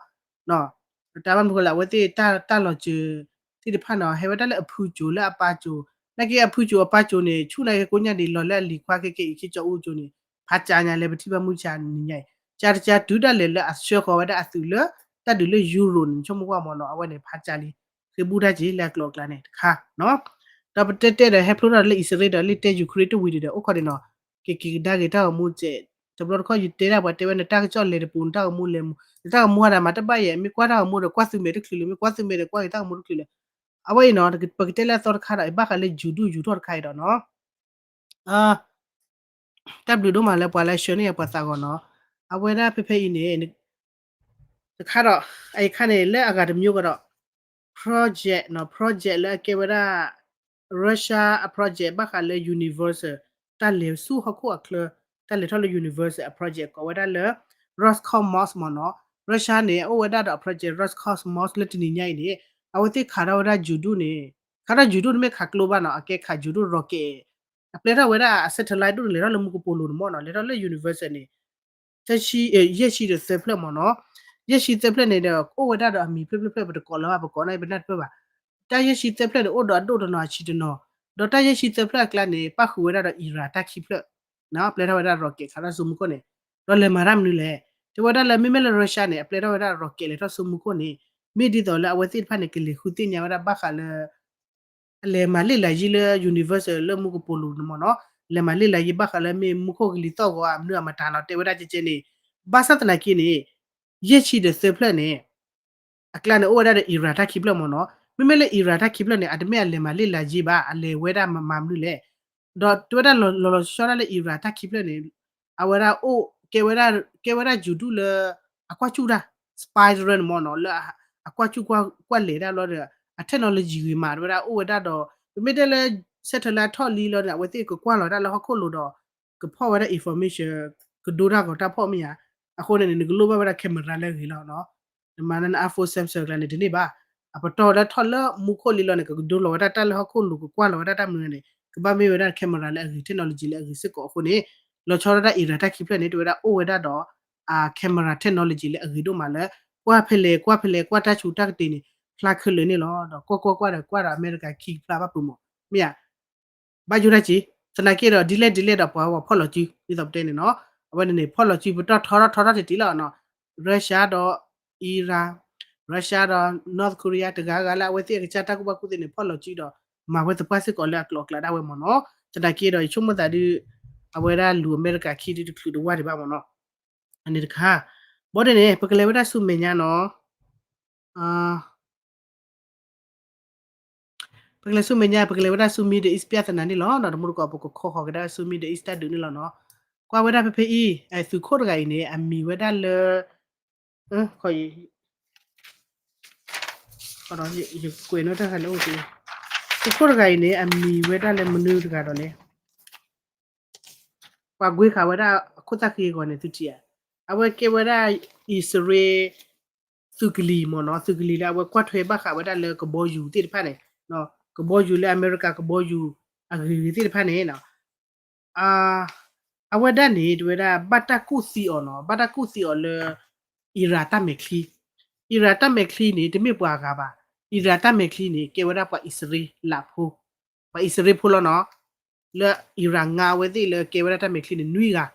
တၢ်ဘၣ်မနုၤဃိလဲၣ် အဝဲသ့ၣ်တၢ်လီၤစၢၤသ့ၣ်တဖၣ်န့ၣ် ဟဲဝဲဒၣ်လၢအဖုစိၤလၢအပၢ်စိၤ, နာ်က့အဖုစိၤအပၢ်စိၤန့ၣ် ဆူၣ်န့ၢ်က့ၤကိးညါဒံးလီၤလၢအလံၤခွါခဲကဲအံၤ ခ့ကၠီအူကၠိန့ၣ် ဖးကၠါညါလဲၤပထံၣ်ဘၣ်မုၢ်ဆါနံၤညါအံၤ, ကၠါတကၠါတုၤဒၣ်လဲာ်လၢအဆှၢဃီၤဝဲဒၣ်အသုးလၢ တၢ်ဒုးလၢ Euro န့ၣ် ဆိကမိၣ်ကွၢ်မ့ၢ်နီၤ, အဝဲန့ၣ်ဖးကၠါလံ, ဃ့ဘူၣ်တၢ်က့ၤလၢအကျိၤအကျဲန့ၣ်တခါ ဒီးပတဲတဲဒီးဟဲဖျိထီၣ်လၢအံၣ်စရ့လးဒီးလၢတဲယူၤခရ့ၣ်တဝံၤဒီး အိၣ်ခိးန့ၣ်နီၤ, ကက့ၤကဒါက့ၤတၢ်ဂီၤမူစဲး, တဘျီတခီၣ်ယတဲဒၣ်ပှၤတဲဝဲန့ၣ် တၢ်ကစီၣ်လဲၤတပူၤန့ၣ် တၢ်ဂီၤမူလဲၤမူ, တၢ်ဂီၤမူဟးဒၣ်မၤတဘၣ်ယဲၢ်, မ့ၢ်ကွၢ်တၢ်ဂီၤမူဒီးကွၢ်သုမဲာ်တချုးလၢၤ, မ့ၢ်ကွၢ်သုမဲာ်ဒီးကွၢ်က့ၤတၢ်ဂီၤမူတချုးလၢၤ, အဝဲအံၤနီၤ ပကတဲလၢအသီတခါဒီး ဘၣ်ဃးလၢယူၤဒိၣ်ယူၤထီၣ်တခါအံၤဒီးနီၤ တၢ်ဘျုးဒိၣ်မးလၢပှၤလၢဆှၢန့ၢ်ယၤပှၤသးဂီၤနီၤ, အဝဲဒၣ်ဖဲဖဲအံၤန့ၣ် တခါဒီး အအံၤခါန့ၣ် လၢအဂၤတမျိုးကဒီး project နီၤ, project လၢအကဲဝဲဒၣ် Russia အ project ဘၣ်ဃးလၢ universal တၢ်လဲၤဆူဟီၣ်ခိၣ်အချၢ, တၢ်လဲၤထီၣ်လၢ universal အ project ကိးဝဲဒၣ်လၢ Roscosmos မ့ၢ်နီၤ, Russia န့ၣ် အိၣ်ဝဲဒၣ်ဒီး project Roscosmos လၢတနံၤညါအံၤန့ၣ် အဝဲသ့ၣ်ခးထီၣ်ဝဲဒၣ်ယူၤဒိၣ်န့ၣ်, ခးထီၣ်ယူၤဒိၣ်န့ၣ်မ့ၢ်ခးကျိဘၣ်နီၤ, အကဲခးယူၤဒိၣ် rocket အပျဲထီၣ်ဝဲဒၣ်အ satellite ဒိၣ်န့ၣ် လဲၤထီၣ်လၢမူကပိာ်လိၤန့ၣ်မ့ၢ်နီၤ, လဲၤထီၣ်လၢ universal န့ၣ် သၢဆံ, ယဲၢ်ဆံဒီးသၢဖျၢၣ်မ့ၢ်နီၤ, ယဲၢ်ဆံသၢဖျၢၣ်န့ၣ်ဒီး အိၣ်ဝဲဒၣ်ဒီးအမံၤဖျၢၣ်ဖျၢၣ်ဖျၢၣ် ပတကိးလၢၤဘၣ် ပကိးန့ၣ် ပနၢ်တပၢၢ်ဘၣ်, တၢ်ယဲၢ်ဆံသၢဖျၢၣ်န့ၣ် အိၣ်ဒီးအဒိၣ်တနီၤအဆံးတနီၤ, ဒီးတၢ်ယဲၢ်ဆံသၢဖျၢၣ်အကျါန့ၣ် ပၣ်ဃုာ်ဝဲဒၣ်ဒီး Iran တၢ်ခံဖျၢၣ်, ပျဲထီၣ်ဝဲဒၣ် rocket ခးထီၣ်ဆူမူခိၣ်န့ၣ်, ဒီးလဲၤမၤတၢ်မနုၤလဲၣ်, တဲဝဲဒၣ်လၢမ့မ့ၢ်လၢ Russia န့ၣ် အပျဲထီၣ်ဝဲဒၣ် rocket လဲၤထီၣ်ဆူမူခိၣ်န့ၣ် မ့ၢ်ဒ်သိးလၢအဝဲသ့ၣ်တဖၣ်န့ၣ် ကလဲၤဃုသ့ၣ်ညါဝဲဒၣ်ဘၣ်ဃးလၢ အလဲၤမၤလ့ၣ်လၤယံၤလၢ universal လၢမူကပိာ်လိၤန့ၣ်မ့ၢ်နီၤ, လဲၤမၤလ့ၣ်လၤယံၤဘၣ်ဃးလၢမ့ၢ်မူခိၣ်ကလံၤသီၣ်ဂီၤဧါ မနုၤအမတၤနီၤ တဲဝဲဒၣ်ကဲကဲန့ၣ်, ဘၣ်ဆၣ်သနာ်က့န့ၣ် ယဲၢ်ဆံဒီးသၢဖျၢၣ်န့ၣ် အကျါန့ၣ် အိၣ်ဝဲဒၣ်ဒီး Iran တၢ်ခံဖျၢၣ်မ့ၢ်နီၤ, မ့မ့ၢ်လၢ Iran တၢ်ခံဖျၢၣ်န့ၣ် အတမ့ၢ်အလဲၤမၤလ့ၣ်လၤယံၤဘၣ် အလဲၤဝဲဒၣ်မၤမနုၤလဲၣ်, ဒီးတဲဝဲဒၣ်လီၤလီၤဆီဆီဒၣ်လၢ Iran တၢ်ခံဖျၢၣ်န့ၣ် အဝဲဒၣ်အိၣ် ကဲဝဲဒၣ် ကဲဝဲဒၣ်ယူၤဒိၣ်လၢ အကွၢ်စူၣ်တၢ် spy drone မ့ၢ်နီၤ လၢအကွၢ်စူၣ်ကွၢ်လဲၤတၢ်ဘျီဒီး အ technology ဂ့ၤမး တဲဝဲဒၣ်အိၣ်ဝဲဒၣ်ဒီး ပမ့ၢ်တဲလၢ satellite ထီၣ်လံလီၤန့ၣ် အဝဲသ့ၣ်ကကွၢ်လီၤတၢ်လၢဟီၣ်ခိၣ်လိၤဒီး ကဖီၣ်ဝဲဒၣ် information ကဒိတၢ်ဂီၤတၢ်ဖီၣ်မ့ၢ်ဧါ, အဃိန့ၣ် နကလိၣ်ဘၣ်ဝဲဒၣ် camera လၢအဂ့ၤလီၤနီၤ, နမၤလၢန iPhone Samsung ကျါန့ၣ် တန့ၢ်ဘၣ်, အပတီၢ်လၢထီၣ်လၢမူခိၣ်လံလီၤန့ၣ် ကကဒိလီၤဝဲဒၣ်တၢ်လၢဟီၣ်ခိၣ်လိၤ ကကွၢ်လီၤဝဲဒၣ်တၢ်မနုၤန့ၣ် ကဘၣ်မ့ၢ်ဝဲဒၣ် camera လၢအဂ့ၤ technology လၢအဂ့ၤစ့ၢ်ကီးအဃိန့ၣ် လီၤဆီဒၣ်တၢ် Iran တၢ်ခံဖျၢၣ်န့ၣ် တဲဝဲဒၣ်အိၣ်ဝဲဒၣ်ဒီး camera technology လၢအဂ့ၤဒိၣ်မးလၢ ကွၢ်ဖဲလဲၣ်ကွၢ်ဖဲလဲၣ် ကွၢ်တၢ်ဆူးတၢ်ကတ့ၤန့ၣ် ဖျါခဲလၢာ်န့ၣ်လီၤ. ဒီးကွၢ်ကွၢ်ကွၢ်ဒီးကွၢ်ဒီးအမဲရကၤခံဖျါဘၣ်ပူၤမး မ့ၢ်ဧါ, ဘၣ်ယိၣ်တၢ်က့ၤ သနာ်က့ဒီးဒ်လဲၣ်ဒ်လဲၣ်ဒီးပှၤဂီၤဖီၣ်လီၤစု ဒ်သိးပတဲန့ၣ်နီၤ, အဝဲန့ၣ်န့ၣ် ဖီၣ်လီၤစုပတီၢ်ထီထီၣ်ထီထီၣ်တံၢ်တံၢ်လီၤနီၤ, Russia ဒီး Iran, Russia ဒီး North Korea တဂၤဂၤလၢအဝဲသ့ၣ်အကစၢ်တၢ်ကူၣ်ဘၣ်ကူၣ်သ့န့ၣ် ဖီၣ်လီၤစုဒီး မၤဝဲသပှၢ်စ့ၢ်ကီးလၢအကျိၤအကျဲဒၣ်ဝဲမးနီၤ, သနာ်က့ဒီးယဆိကမိၣ်သးဒုး အဝဲဒၣ်လူၤအမဲရကၤခံဒုးတချုးတဝၢ်ဒံးဘၣ်မးနီၤ, အန့ၣ်တခါ ဘၣ်ဒ်န့ၣ် ပကလဲၤဝဲဒၣ်ဆူမဲာ်ညါနီၤ. ပကလဲၤဆူမဲာ်ညါ ပကလဲၤဝဲဒၣ်ဆူ Middle East ပြဿနာန့ၣ်လီၤ. ဒီးတမူတကိး ပကခိးဃီၤကဒါဆူ Middle East တၢ်ဒုးန့ၣ်လီၤနီၤ. ကွၢ်ဝဲဒၣ်ဖဲဖဲအံၤ သုးခိၣ်တဂၤအံၤန့ၣ် အမံၤဝဲဒၣ်လၢ ယကွဲးနီၣ်တၢ်ဃာ်လၢအိၣ်က့ၤ သုးခိၣ်တဂၤအံၤန့ၣ် အမံၤဝဲဒၣ်လၢမနုၤတဂၤဒီးလဲၣ်. ပှၤကွဲးဃာ်ဝဲဒၣ်အခိၣ်သၣ်ဃံအဂီၢ်န့ၣ် သုထံၣ်ဧါ. အဝဲကဲဝဲဒၣ် အံၣ်စရ့လး သုးကလံၤမ့ၢ်နီၤ, သုးကလံၤလၢအဝဲကွၢ်ထွဲဘၣ်ဃးဝဲဒၣ်လၢကဘီယူၤသ့ၣ်တဖၣ်န့ၣ်, ကဘီယူၤလၢအမဲရကၤကဘီယူၤအဂ့ၤဂ့ၤသ့ၣ်တဖၣ်န့ၣ်, အဝဲဒၣ်န့ၣ် တဝဲဒၣ်ဘၣ်တၢ်ကူၣ်သံအီၤနီၤ, ဘၣ်တၢ်ကူၣ်သံအီၤလၢ အံရၣ်တၢ်မဲာ်ချံ, အံရၣ်တၢ်မဲာ်ချံန့ၣ် တမ့ၢ်ပှၤအဂၤဘၣ်, အံရၣ်တၢ်မဲာ်ချံန့ၣ် ကဲဝဲဒၣ်ပှၤအံၣ်စရ့လးဖိ, ပှၤအံၣ်စရ့လးဖိလီၤနီၤ. လၢအံရၣ်ငါအဝဲသ့ၣ်လၢကဲဝဲဒၣ်တၢ်မဲာ်ချံန့ၣ် နွံဂၤ,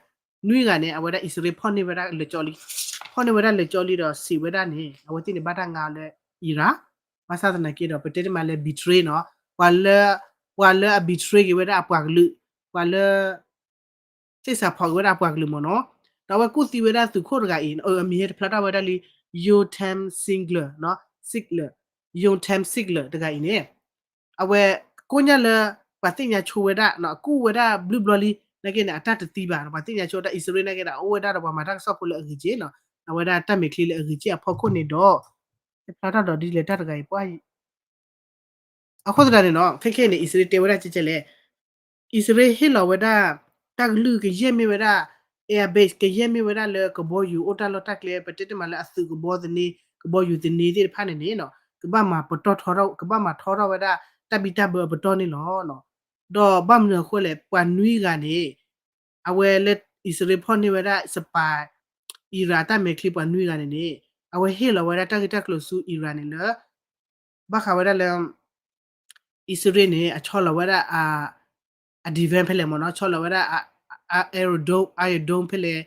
နွံဂၤန့ၣ် အဝဲဒၣ်အံၣ်စရ့လးဖီၣ်န့ၢ်ဝဲဒၣ်လၢာ်ကၠီလံ, ဖီၣ်န့ၢ်ဝဲဒၣ်လၢာ်ကၠီလံဒီးစံးဝဲဒၣ်န့ၣ် အဝဲသ့ၣ်န့ၣ်ဘၣ်တၢ်ငါလၢအံရၣ်, ဘၣ်ဆၣ်သနာ်က့ဒီး ပတဲတမံၤလၢ betray နီၤ, ပှၤလၢ, ပှၤလၢအ betray က့ၤဝဲဒၣ်အပှၤကလုာ်, ပှၤလၢ သ့ၣ်စးဖီးက့ၤဝဲဒၣ်အပှၤကလုာ်မ့ၢ်နီၤ. ဒီးအဝဲကူၣ်သံဝဲဒၣ်သုးခိၣ်တဂၤအံၤ အမံၤဟဲတဖျါထီၣ်ဝဲဒၣ်လံ Yotam Singler, Singler, Yotam Singler တဂၤအံၤန့ၣ် အဝဲကိးညါလၢ ပှၤသ့ၣ်ညါဆိဝဲဒၣ် အကူၣ်ဝဲဒၣ်ဘျုးဘျီလံ နာ်က့န့ၣ် အတၢ်တသံဘၣ်, ပှၤသ့ၣ်ညါဆိဝဲဒၣ်အံၣ်စရ့လးနာ်က့ဒီး အိၣ်ဝဲဒၣ်ဒီးပှၤမၤတၢ်ကစီၣ်ဖိလၢအဂ့ၤက့နီၤ, အဝဲဒၣ်တၢ်မဲာ်ချံလၢအဂ့ၤက့အဖီခိၣ်န့ၣ်ဒီး ဟဲဖျါထီၣ်ဒီးဒ်လဲၣ်တၢ်တဂၤအံၤပှၤ အဃိသတးန့ၣ်နီၤ ခဲခဲအံၤန့ၣ် အံၣ်စရ့လးတဲဝဲဒၣ်ကဲကဲလဲၣ်, အံၣ်စရ့လးဟ့ၣ်လီၤဝဲဒၣ် တၢ်ကလုၢ်ကယဲၢ်မ့ၢ်ဝဲဒၣ် air base ကယဲၢ်မ့ၢ်ဝဲဒၣ်လၢကဘီယူၤအိၣ်တၢ်လီၢ်တၢ်ကျဲ ပတဲတမံၤလၢအသုးကဘီသန့, ကဘီယူၤသန့သ့ၣ်တဖၣ်န့ၣ်န့ၣ်နီၤ ကဘၣ်မၤပတီၢ်ထီထီၣ် ကဘၣ်မၤထီထီၣ်ဝဲဒၣ် တၢ်ဘံၣ်တၢ်ဘၢအပတီၢ်န့ၣ်လီၤ. ဒီးဘၣ်မနုၤအဃိလဲၣ် ပှၤနွံဂၤန့ၣ် အဝဲလၢအံၣ်စရ့လးဖီၣ်န့ၢ်ဝဲဒၣ် spy အံရၣ်တၢ်မဲာ်ချံပှၤနွံဂၤန့ၣ်န့ၣ် အဝဲဟ့ၣ်လီၤဝဲဒၣ်တၢ်ဂ့ၢ်တၢ်ကျိၤဆူအံရၣ်န့ၣ်လၢ ဘၣ်ဃးဝဲဒၣ်လၢ အံၣ်စရ့လးန့ၣ် အဆီလီၤဝဲဒၣ် အ defense ဖဲလဲၣ်မ့ၢ်နီၤ ဆီလီၤဝဲဒၣ် Iron Dome, Iron Dome ဖဲလဲၣ်,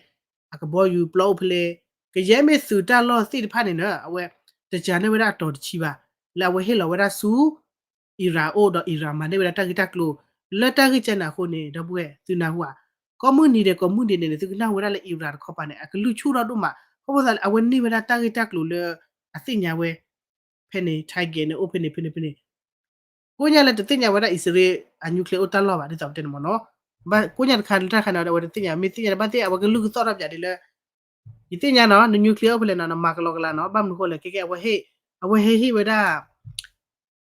အကဘီယူၤပျီအိၣ်ဖဲလဲၣ်, ကယဲၢ်မ့ၢ်သုးတၢ်လီၢ်သ့ၣ်တဖၣ်န့ၣ်နီၤ အဝဲ တစှၤန့ၢ်ဝဲဒၣ်အတီၤတဆံဘၣ်, လၢအဝဲဟ့ၣ်လီၤဝဲဒၣ်ဆူ အံရၣ်အိၣ်ဒီးအံရၣ်မၤန့ၢ်ဝဲဒၣ်တၢ်ဂ့ၢ်တၢ်ကျိၤ လၢတၢ်ဂ့ၢ်ကဲန့ၣ်အဃိန့ၣ် ဒီပုၢ်ဝဲၢ်သုနၢ်ဟူဧါ, ကိးမုၢ်နံၤဒဲးကိးမုၢ်နံၤဒဲးန့ၣ် သုကနၢ်ဟူဝဲဒၣ်လၢအံရၣ်တခီပၤန့ၣ် အကလုၢ်ဆူၣ်ထီၣ်ဒိၣ်မး, ခီဖျိလၢအဝဲန့ၢ်ဝဲဒၣ်တၢ်ဂ့ၢ်တၢ်ကျိၤလၢ အသ့ၣ်ညါဝဲ ဖဲန့ၣ် target န့ၣ် အိၣ်ဖဲန့ၣ် ဖဲန့ၣ် ဖဲန့ၣ် ကိးညါလၢတသ့ၣ်ညါဝဲဒၣ်အံၣ်စရ့လးအ nuclear အိၣ်တၢ်လီၢ်ဘၣ် ဒ်သိးပတဲန့ၣ်မ့ၢ်နီၤ, ကိးညါတခါလၢတၢ်တခါန့ၣ်ဒီး အဝဲတသ့ၣ်ညါ မ့ၢ်သ့ၣ်ညါဘၣ်သ့ၣ် အဝဲကလုၢ်ကသီၣ်ထီၣ်ပၠးဒ်လၢ ယသ့ၣ်ညါနီၤ န nuclear အိၣ်ဖဲလဲၣ်နီၤ နမၤကလီကလီနီၤ ဘၣ်မနုၤဃိလဲၣ် ခဲခဲအဝဲဟ့ၣ်, အဝဲဟဲဟ့ၣ်ဝဲဒၣ်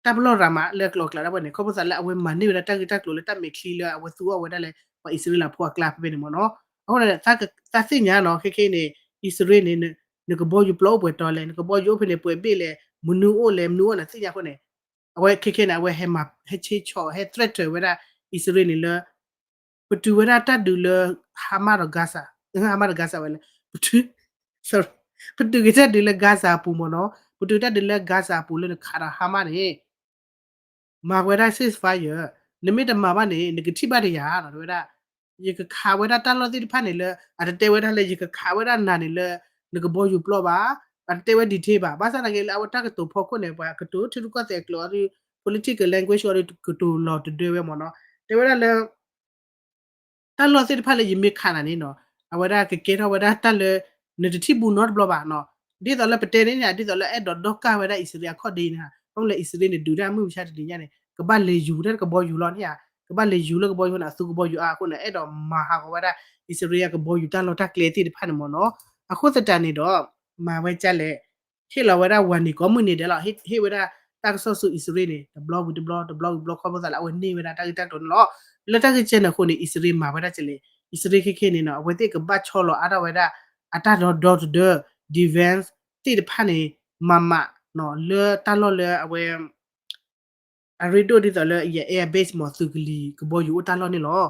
တၢ်ပလီၢ်ရၤမးလၢအကျိၤအကျဲဒၣ်ဝဲန့ၣ် ခီဖျိသးလၢအဝဲမၤန့ၢ်ဝဲဒၣ်တၢ်ဂ့ၢ်တၢ်ကျိၤလၢတၢ်မဲာ်ချံလၢအဝဲသူအီၣ်ဝဲဒၣ်လၢ ပှၤအံၣ်စရ့လးဖိအကျါဖဲဖဲန့ၣ်မ့ၢ်နီၤ, အဃိန့ၣ် သးသ့ၣ်ညါနီၤ ခဲခဲအံၤန့ၣ် အံၣ်စရ့လးန့ၣ် နကဘီယူၤပျီအိၣ်ပှဲၤတီၤလဲၣ် နကဘီယူၤအိၣ်ဖဲန့ၣ် ပှဲၤဘ့ၣ်လဲၣ် မနုၤအိၣ်လဲၣ် မနုၤအိၣ်နသ့ၣ်ညါအဃိန့ၣ် အဝဲခဲခဲန့ၣ် အဝဲဟဲမၤ ဟဲဆ့ဆီၣ် ဟဲ threaten ဝဲဒၣ် အံၣ်စရ့လးန့ၣ်လၢ ပတုာ်ဝဲဒၣ်တၢ်ဒုးလၢ Hamas ဒီး Gaza, Hamas ဒီး Gaza ဝဲလဲၣ်, ပတုာ်, ပတုာ်က့ၤတၢ်ဒုးလၢ Gaza အပူၤမ့ၢ်နီၤ, ပတုာ်တၢ်ဒုးလၢ Gaza အပူၤလၢနခးဒီး Hamas န့ၣ် မၤဝဲဒၣ် ceasefire နမ့ၢ်တမၤဘၣ်န့ၣ် နကထံၣ်ဘၣ်တယၤနီၤ တဲဝဲဒၣ်, ယကခးဝဲဒၣ်တၢ်လီၢ်သ့ၣ်တဖၣ်န့ၣ်လၢ အတတဲဝဲဒၣ်လၢ ယကခးဝဲဒၣ်နၤန့ၣ်လၢ နကဘီယူၤပျီဘၣ်, အတတဲဝဲ detail ဘၣ်, ဘၣ်ဆၣ်သနာ်က့လၢအဝဲတၢ်ကတိၤဖီခိၣ်န့ၣ် ပှၤကတိၤထံရူၢ်ကီၢ်သဲးအကျိၤအီၤဒီး political language အီၤဒီး ကတိၤလီၤတဒၢဝဲမ့ၢ်နီၤ, တဲဝဲဒၣ်လၢ တၢ်လီၢ်သ့ၣ်တဖၣ်လၢယမ့ၢ်ခးနၤန့ၣ်နီၤ အဝဲဒၣ်ကကဲထီၣ်ဝဲဒၣ်တၢ်လၢ နတထံၣ်ဘူးနီတဘျီဘၣ်နီၤ, ဒ်သိးလၢပတဲန့ၣ် ဒ်သိးလၢအဲၣ်ဒိးဒီကၢ်ဝဲဒၣ်အံၣ်စရ့လးအခီၣ်ဒ့န့ၣ် ဘၣ်မနုၤလၢအံၣ်စရ့လးန့ၣ် ဒုးတၢ်မုၢ်မဆါတနံၤညါန့ၣ် ကဘၣ်လဲၤယူၤတၢ်ကဘီယူၤလီၤန့ၣ်ဧါ, ကဘၣ်လဲၤယူၤလၢကဘီယူၤန့ၣ် အသူကဘီယူၤအါအဃိန့ၣ် အဲၣ်ဒိးမၤဟးဂီၤဝဲဒၣ် အံၣ်စရ့လးအကဘီယူၤတၢ်လီၢ်တၢ်ကျဲသ့ၣ်တဖၣ်န့ၣ်မ့ၢ်နီၤ, အဃိသတးန့ၣ်ဒီး မၤဝဲဒ်လဲၣ် ဟ့ၣ်လီၤဝဲဒၣ်ဝၤနံၤကိးမုၢ်နံၤဒဲးလီၤ, ဟ့ၣ်ဝဲဒၣ်တၢ်ကစီၣ်ဆူအံၣ်စရ့လးန့ၣ် တဘျီဝံၤတဘျီ တဘျီဝံၤတဘျီ ခီဖျိသးလၢအဝဲန့ၢ်ဝဲဒၣ်တၢ်ဂ့ၢ်တၢ်ကျိၤန့ၣ်လီၤ, လၢတၢ်ဂ့ၢ်ကဲန့ၣ်အဃိန့ၣ် အံၣ်စရ့လးမၤဝဲဒၣ်ကဲလဲၣ်, အံၣ်စရ့လးခဲခဲန့ၣ်နီၤ အဝဲသ့ၣ်ကဘၣ်ဆီလီၤအါထီၣ်ဝဲဒၣ် အတၢ်ဒီဒီတဒၢ defense သ့ၣ်တဖၣ်န့ၣ် မၤမးနီၤ လၢတၢ်လီၢ်လၢအဝဲ အရ့ဒိၣ်ဒ်သိးလၢယ air base မ့ၢ်သုးကလံၤကဘီယူၤအိၣ်တၢ်လီၢ်န့ၣ်လီၤ,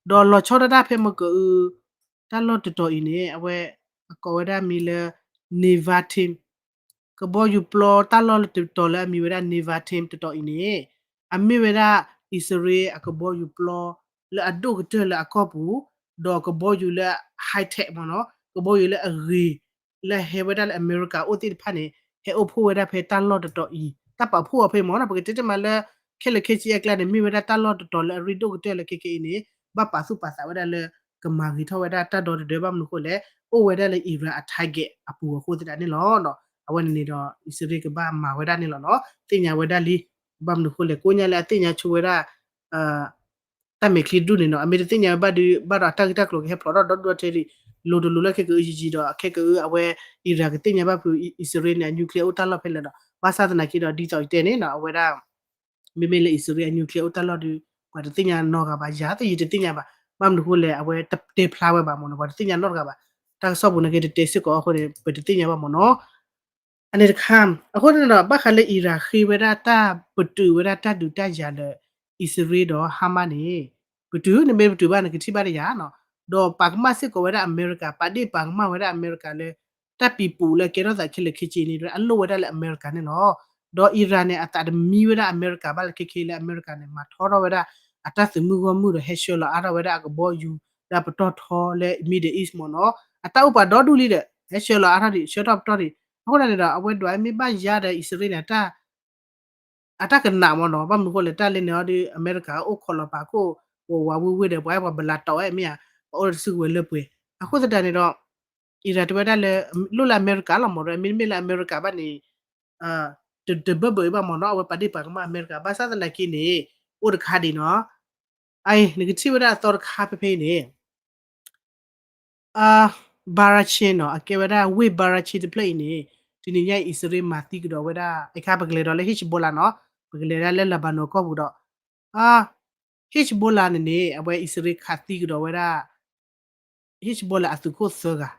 ဒီးလီၤဆီဒၣ်တၢ်ဖဲမကၢအူ တၢ်လီၢ်တတီၤအံၤန့ၣ် အဝဲအကိးဝဲဒၣ်မံၤလၢ Nevatim ကဘီယူၤပျီတၢ်လီၢ်တတီၤလၢအမံၤဝဲဒၣ် Nevatim တတီၤအံၤန့ၣ် အမ့ၢ်ဝဲဒၣ် အံၣ်စရ့လးအကဘီယူၤပျီ လၢအဒိၣ်ကတၢၢ်လၢအကီၢ်ပူၤ ဒီးကဘီယူၤလၢ high tech မ့ၢ်နီၤ ကဘီယူၤလၢအဂ့ၤ လၢဟဲဝဲဒၣ်လၢအမဲရကၤအိၣ်သ့ၣ်တဖၣ်န့ၣ် ဟဲအိၣ်ဖှိၣ်ဝဲဒၣ်ဖဲတၢ်လီၢ်တတီၤအံၤ တၢ်ပာ်ဖှိၣ်အီၤဖဲမ့ၢ်နီၤ ပကတဲတမံၤလၢ ခဲလၢာ်ခဲဆ့အကျါန့ၣ် မ့ၢ်ဝဲဒၣ်တၢ်လီၢ်တတီၤလၢအရ့ဒိၣ်ကတၢၢ်လၢခဲခဲအံၤန့ၣ် ဘၣ်ပာ်သူၣ်ပာ်သးဝဲဒၣ်လၢ ကမၤဂ့ၤထီၣ်ဝဲဒၣ်တၢ်ဒီတဒၢ ဘၣ်မနုၤအဃိလဲၣ် အိၣ်ဝဲဒၣ်လၢ Iran အ target အပူၤအဃိသတးန့ၣ်လီၤ. အဝဲန့ၣ်န့ၣ်ဒီး အံၣ်စရ့လးကဘၣ်မၤဝဲဒၣ်န့ၣ်လီၤနီၤ သ့ၣ်ညါဝဲဒၣ်လံ ဘၣ်မနုၤအဃိလဲၣ် ကိးညါလၢအသ့ၣ်ညါဆိဝဲဒၣ် တၢ်မဲာ်ချံတဒူၣ်န့ၣ်နီၤ အမ့ၢ်တသ့ၣ်ညါဝဲဘၣ်ဒီး ဘၣ်ဒီးအတၢ်ဂ့ၢ်တၢ်ကျိၤကဟဲဖျိးထီၣ်ဒီဒူၣ်ထဲဒံး လိၤတလိၤလၢခဲကအု ယံာ်ယံာ်ဒီး အခဲကအု အဝဲ Iran ကသ့ၣ်ညါဘၣ်ဖုး အံၣ်စရ့လးန့ၣ် အ nuclear အိၣ်တၢ်လီၢ်ဖဲလဲၣ်ဒီး ဘၣ်ဆၣ်သနာ်က့ဒီး ဒ်သိးယတဲန့ၣ်နီၤ အဝဲဒၣ် မ့မ့ၢ်လၢအံၣ်စရ့လးအ nuclear အိၣ်တၢ်လီၢ်ဒီး ပှၤတသ့ၣ်ညါနီတဂၤဘၣ် ယၤသ့ၣ်ယတသ့ၣ်ညါဘၣ် ဘၣ်မနုၤအဃိလဲၣ် အဝဲတတဲဖျါဝဲဘၣ်မ့ၢ်နီၤ ပှၤတသ့ၣ်ညါနီတဂၤဘၣ် တၢ်ကစီၣ်ပူၤန့ၣ်က့တတဲစ့ၢ်ကီးအဃိန့ၣ် ပတသ့ၣ်ညါဘၣ်မ့ၢ်နီၤ အန့ၣ်တခါ အဃိန့ၣ်ဒီး ဘၣ်ဃးလၢ Iran ဃ့ဝဲဒၣ်တၢ်ပတုာ်ဝဲဒၣ်တၢ်ဒုးတၢ်ယၤလၢ အံၣ်စရ့လးဒီး Hamas န့ၣ် ပတုာ် နမ့ၢ်ပတုာ်ဘၣ်န့ၣ် ကထံၣ်ဘၣ်တယၤနီၤ ဒီးပာ်ကမၣ်စ့ၢ်ကီးဝဲဒၣ်အမဲရကၤ ပာ်ဒ့ၣ်ပာ်ကမၣ်ဝဲဒၣ်အမဲရကၤလၢ တၢ်ပံၤပူၤလၢကဲထီၣ်သးခဲလၢာ်ခဲဆ့န့ၣ် အလိၣ်ဝဲဒၣ်လၢအမဲရကၤန့ၣ်လီၤ. ဒီး Iran န့ၣ် အသးတမံဝဲဒၣ်အမဲရကၤဘၣ်လၢခဲခဲလၢာ် အမဲရကၤန့ၣ် မၤထီထီၣ်ဝဲဒၣ် အတၢ်သုးမုၢ်ဂီၢ်မုၢ်ဒီး ဟဲဆှၢလီၤအါထီၣ်ဝဲဒၣ်အကဘီယူၤ လၢအပတီၢ်ထီလၢ Middle East မ့ၢ်နီၤ အတၢ်အိၣ်ပှၤဒီဒူၣ်လံဒီး ဟဲဆှၢလီၤအါထီၣ်ဒံး ဆှၢထီၣ်ပတီၢ်ဒံး အဃိန့ၣ်ဒီး အဝဲဒွးမ့ၢ်ဘၣ်ယါဒီးအံၣ်စရ့လးန့ၣ် အတၢ်ကနးမ့ၢ်နီၤ ဘၣ်မနုၤအဃိလဲၣ် တၢ်လဲန့ၣ်အီၤဒီး အမဲရကၤအိၣ်ခိးလီၤပာ်ခိၣ် ဝးဝးဝ့ၢ်ဝ့ၢ်ဒီး ပှၤအဲၣ်ပှၤဘလးတီၤဝဲမ့ၢ်ဧါ ပှၤအိၣ်လၢတစုကဝဲၤလၢပှဲၤ အဃိသတးန့ၣ်ဒီး Iran တဲဝဲဒၣ်လၢ လိၣ်လၢအမဲရကၤလီၤမ့ၢ်ဒီး မ့တမ့ၢ်လၢအမဲရကၤဘၣ်န့ၣ် တဘၢၣ်ဘၢၣ်အံၤဘၣ်မ့ၢ်နီၤ အဝဲပာ်ဒ့ၣ်ပာ်ကမၣ်အမဲရကၤ ဘၣ်ဆၣ်သနာ်က့န့ၣ် အိၣ်တခါဒံးနီၤ အအံၤ နကထံၣ်ဝဲဒၣ်အသီတခါဖဲဖဲအံၤန့ၣ် အ Bahrain နီၤ အကဲဝဲဒၣ်ဝ့ၢ် Bahrain တဖျၢၣ်အံၤန့ၣ် တနံၤညါအံၤ အံၣ်စရ့လးမၤသံကဒီးဝဲဒၣ် အခါပကလဲၤဒီးလၢ Hezbollah နီၤ ပကလဲၤဒၣ်လၢ Lebanon ကီၢ်ပူၤဒီး အ Hezbollah န့ၣ်န့ၣ် အဝဲအံၣ်စရ့လးခးသံကဒီးဝဲဒၣ် Hezbollah အသုးခိၣ်သၢဂၤ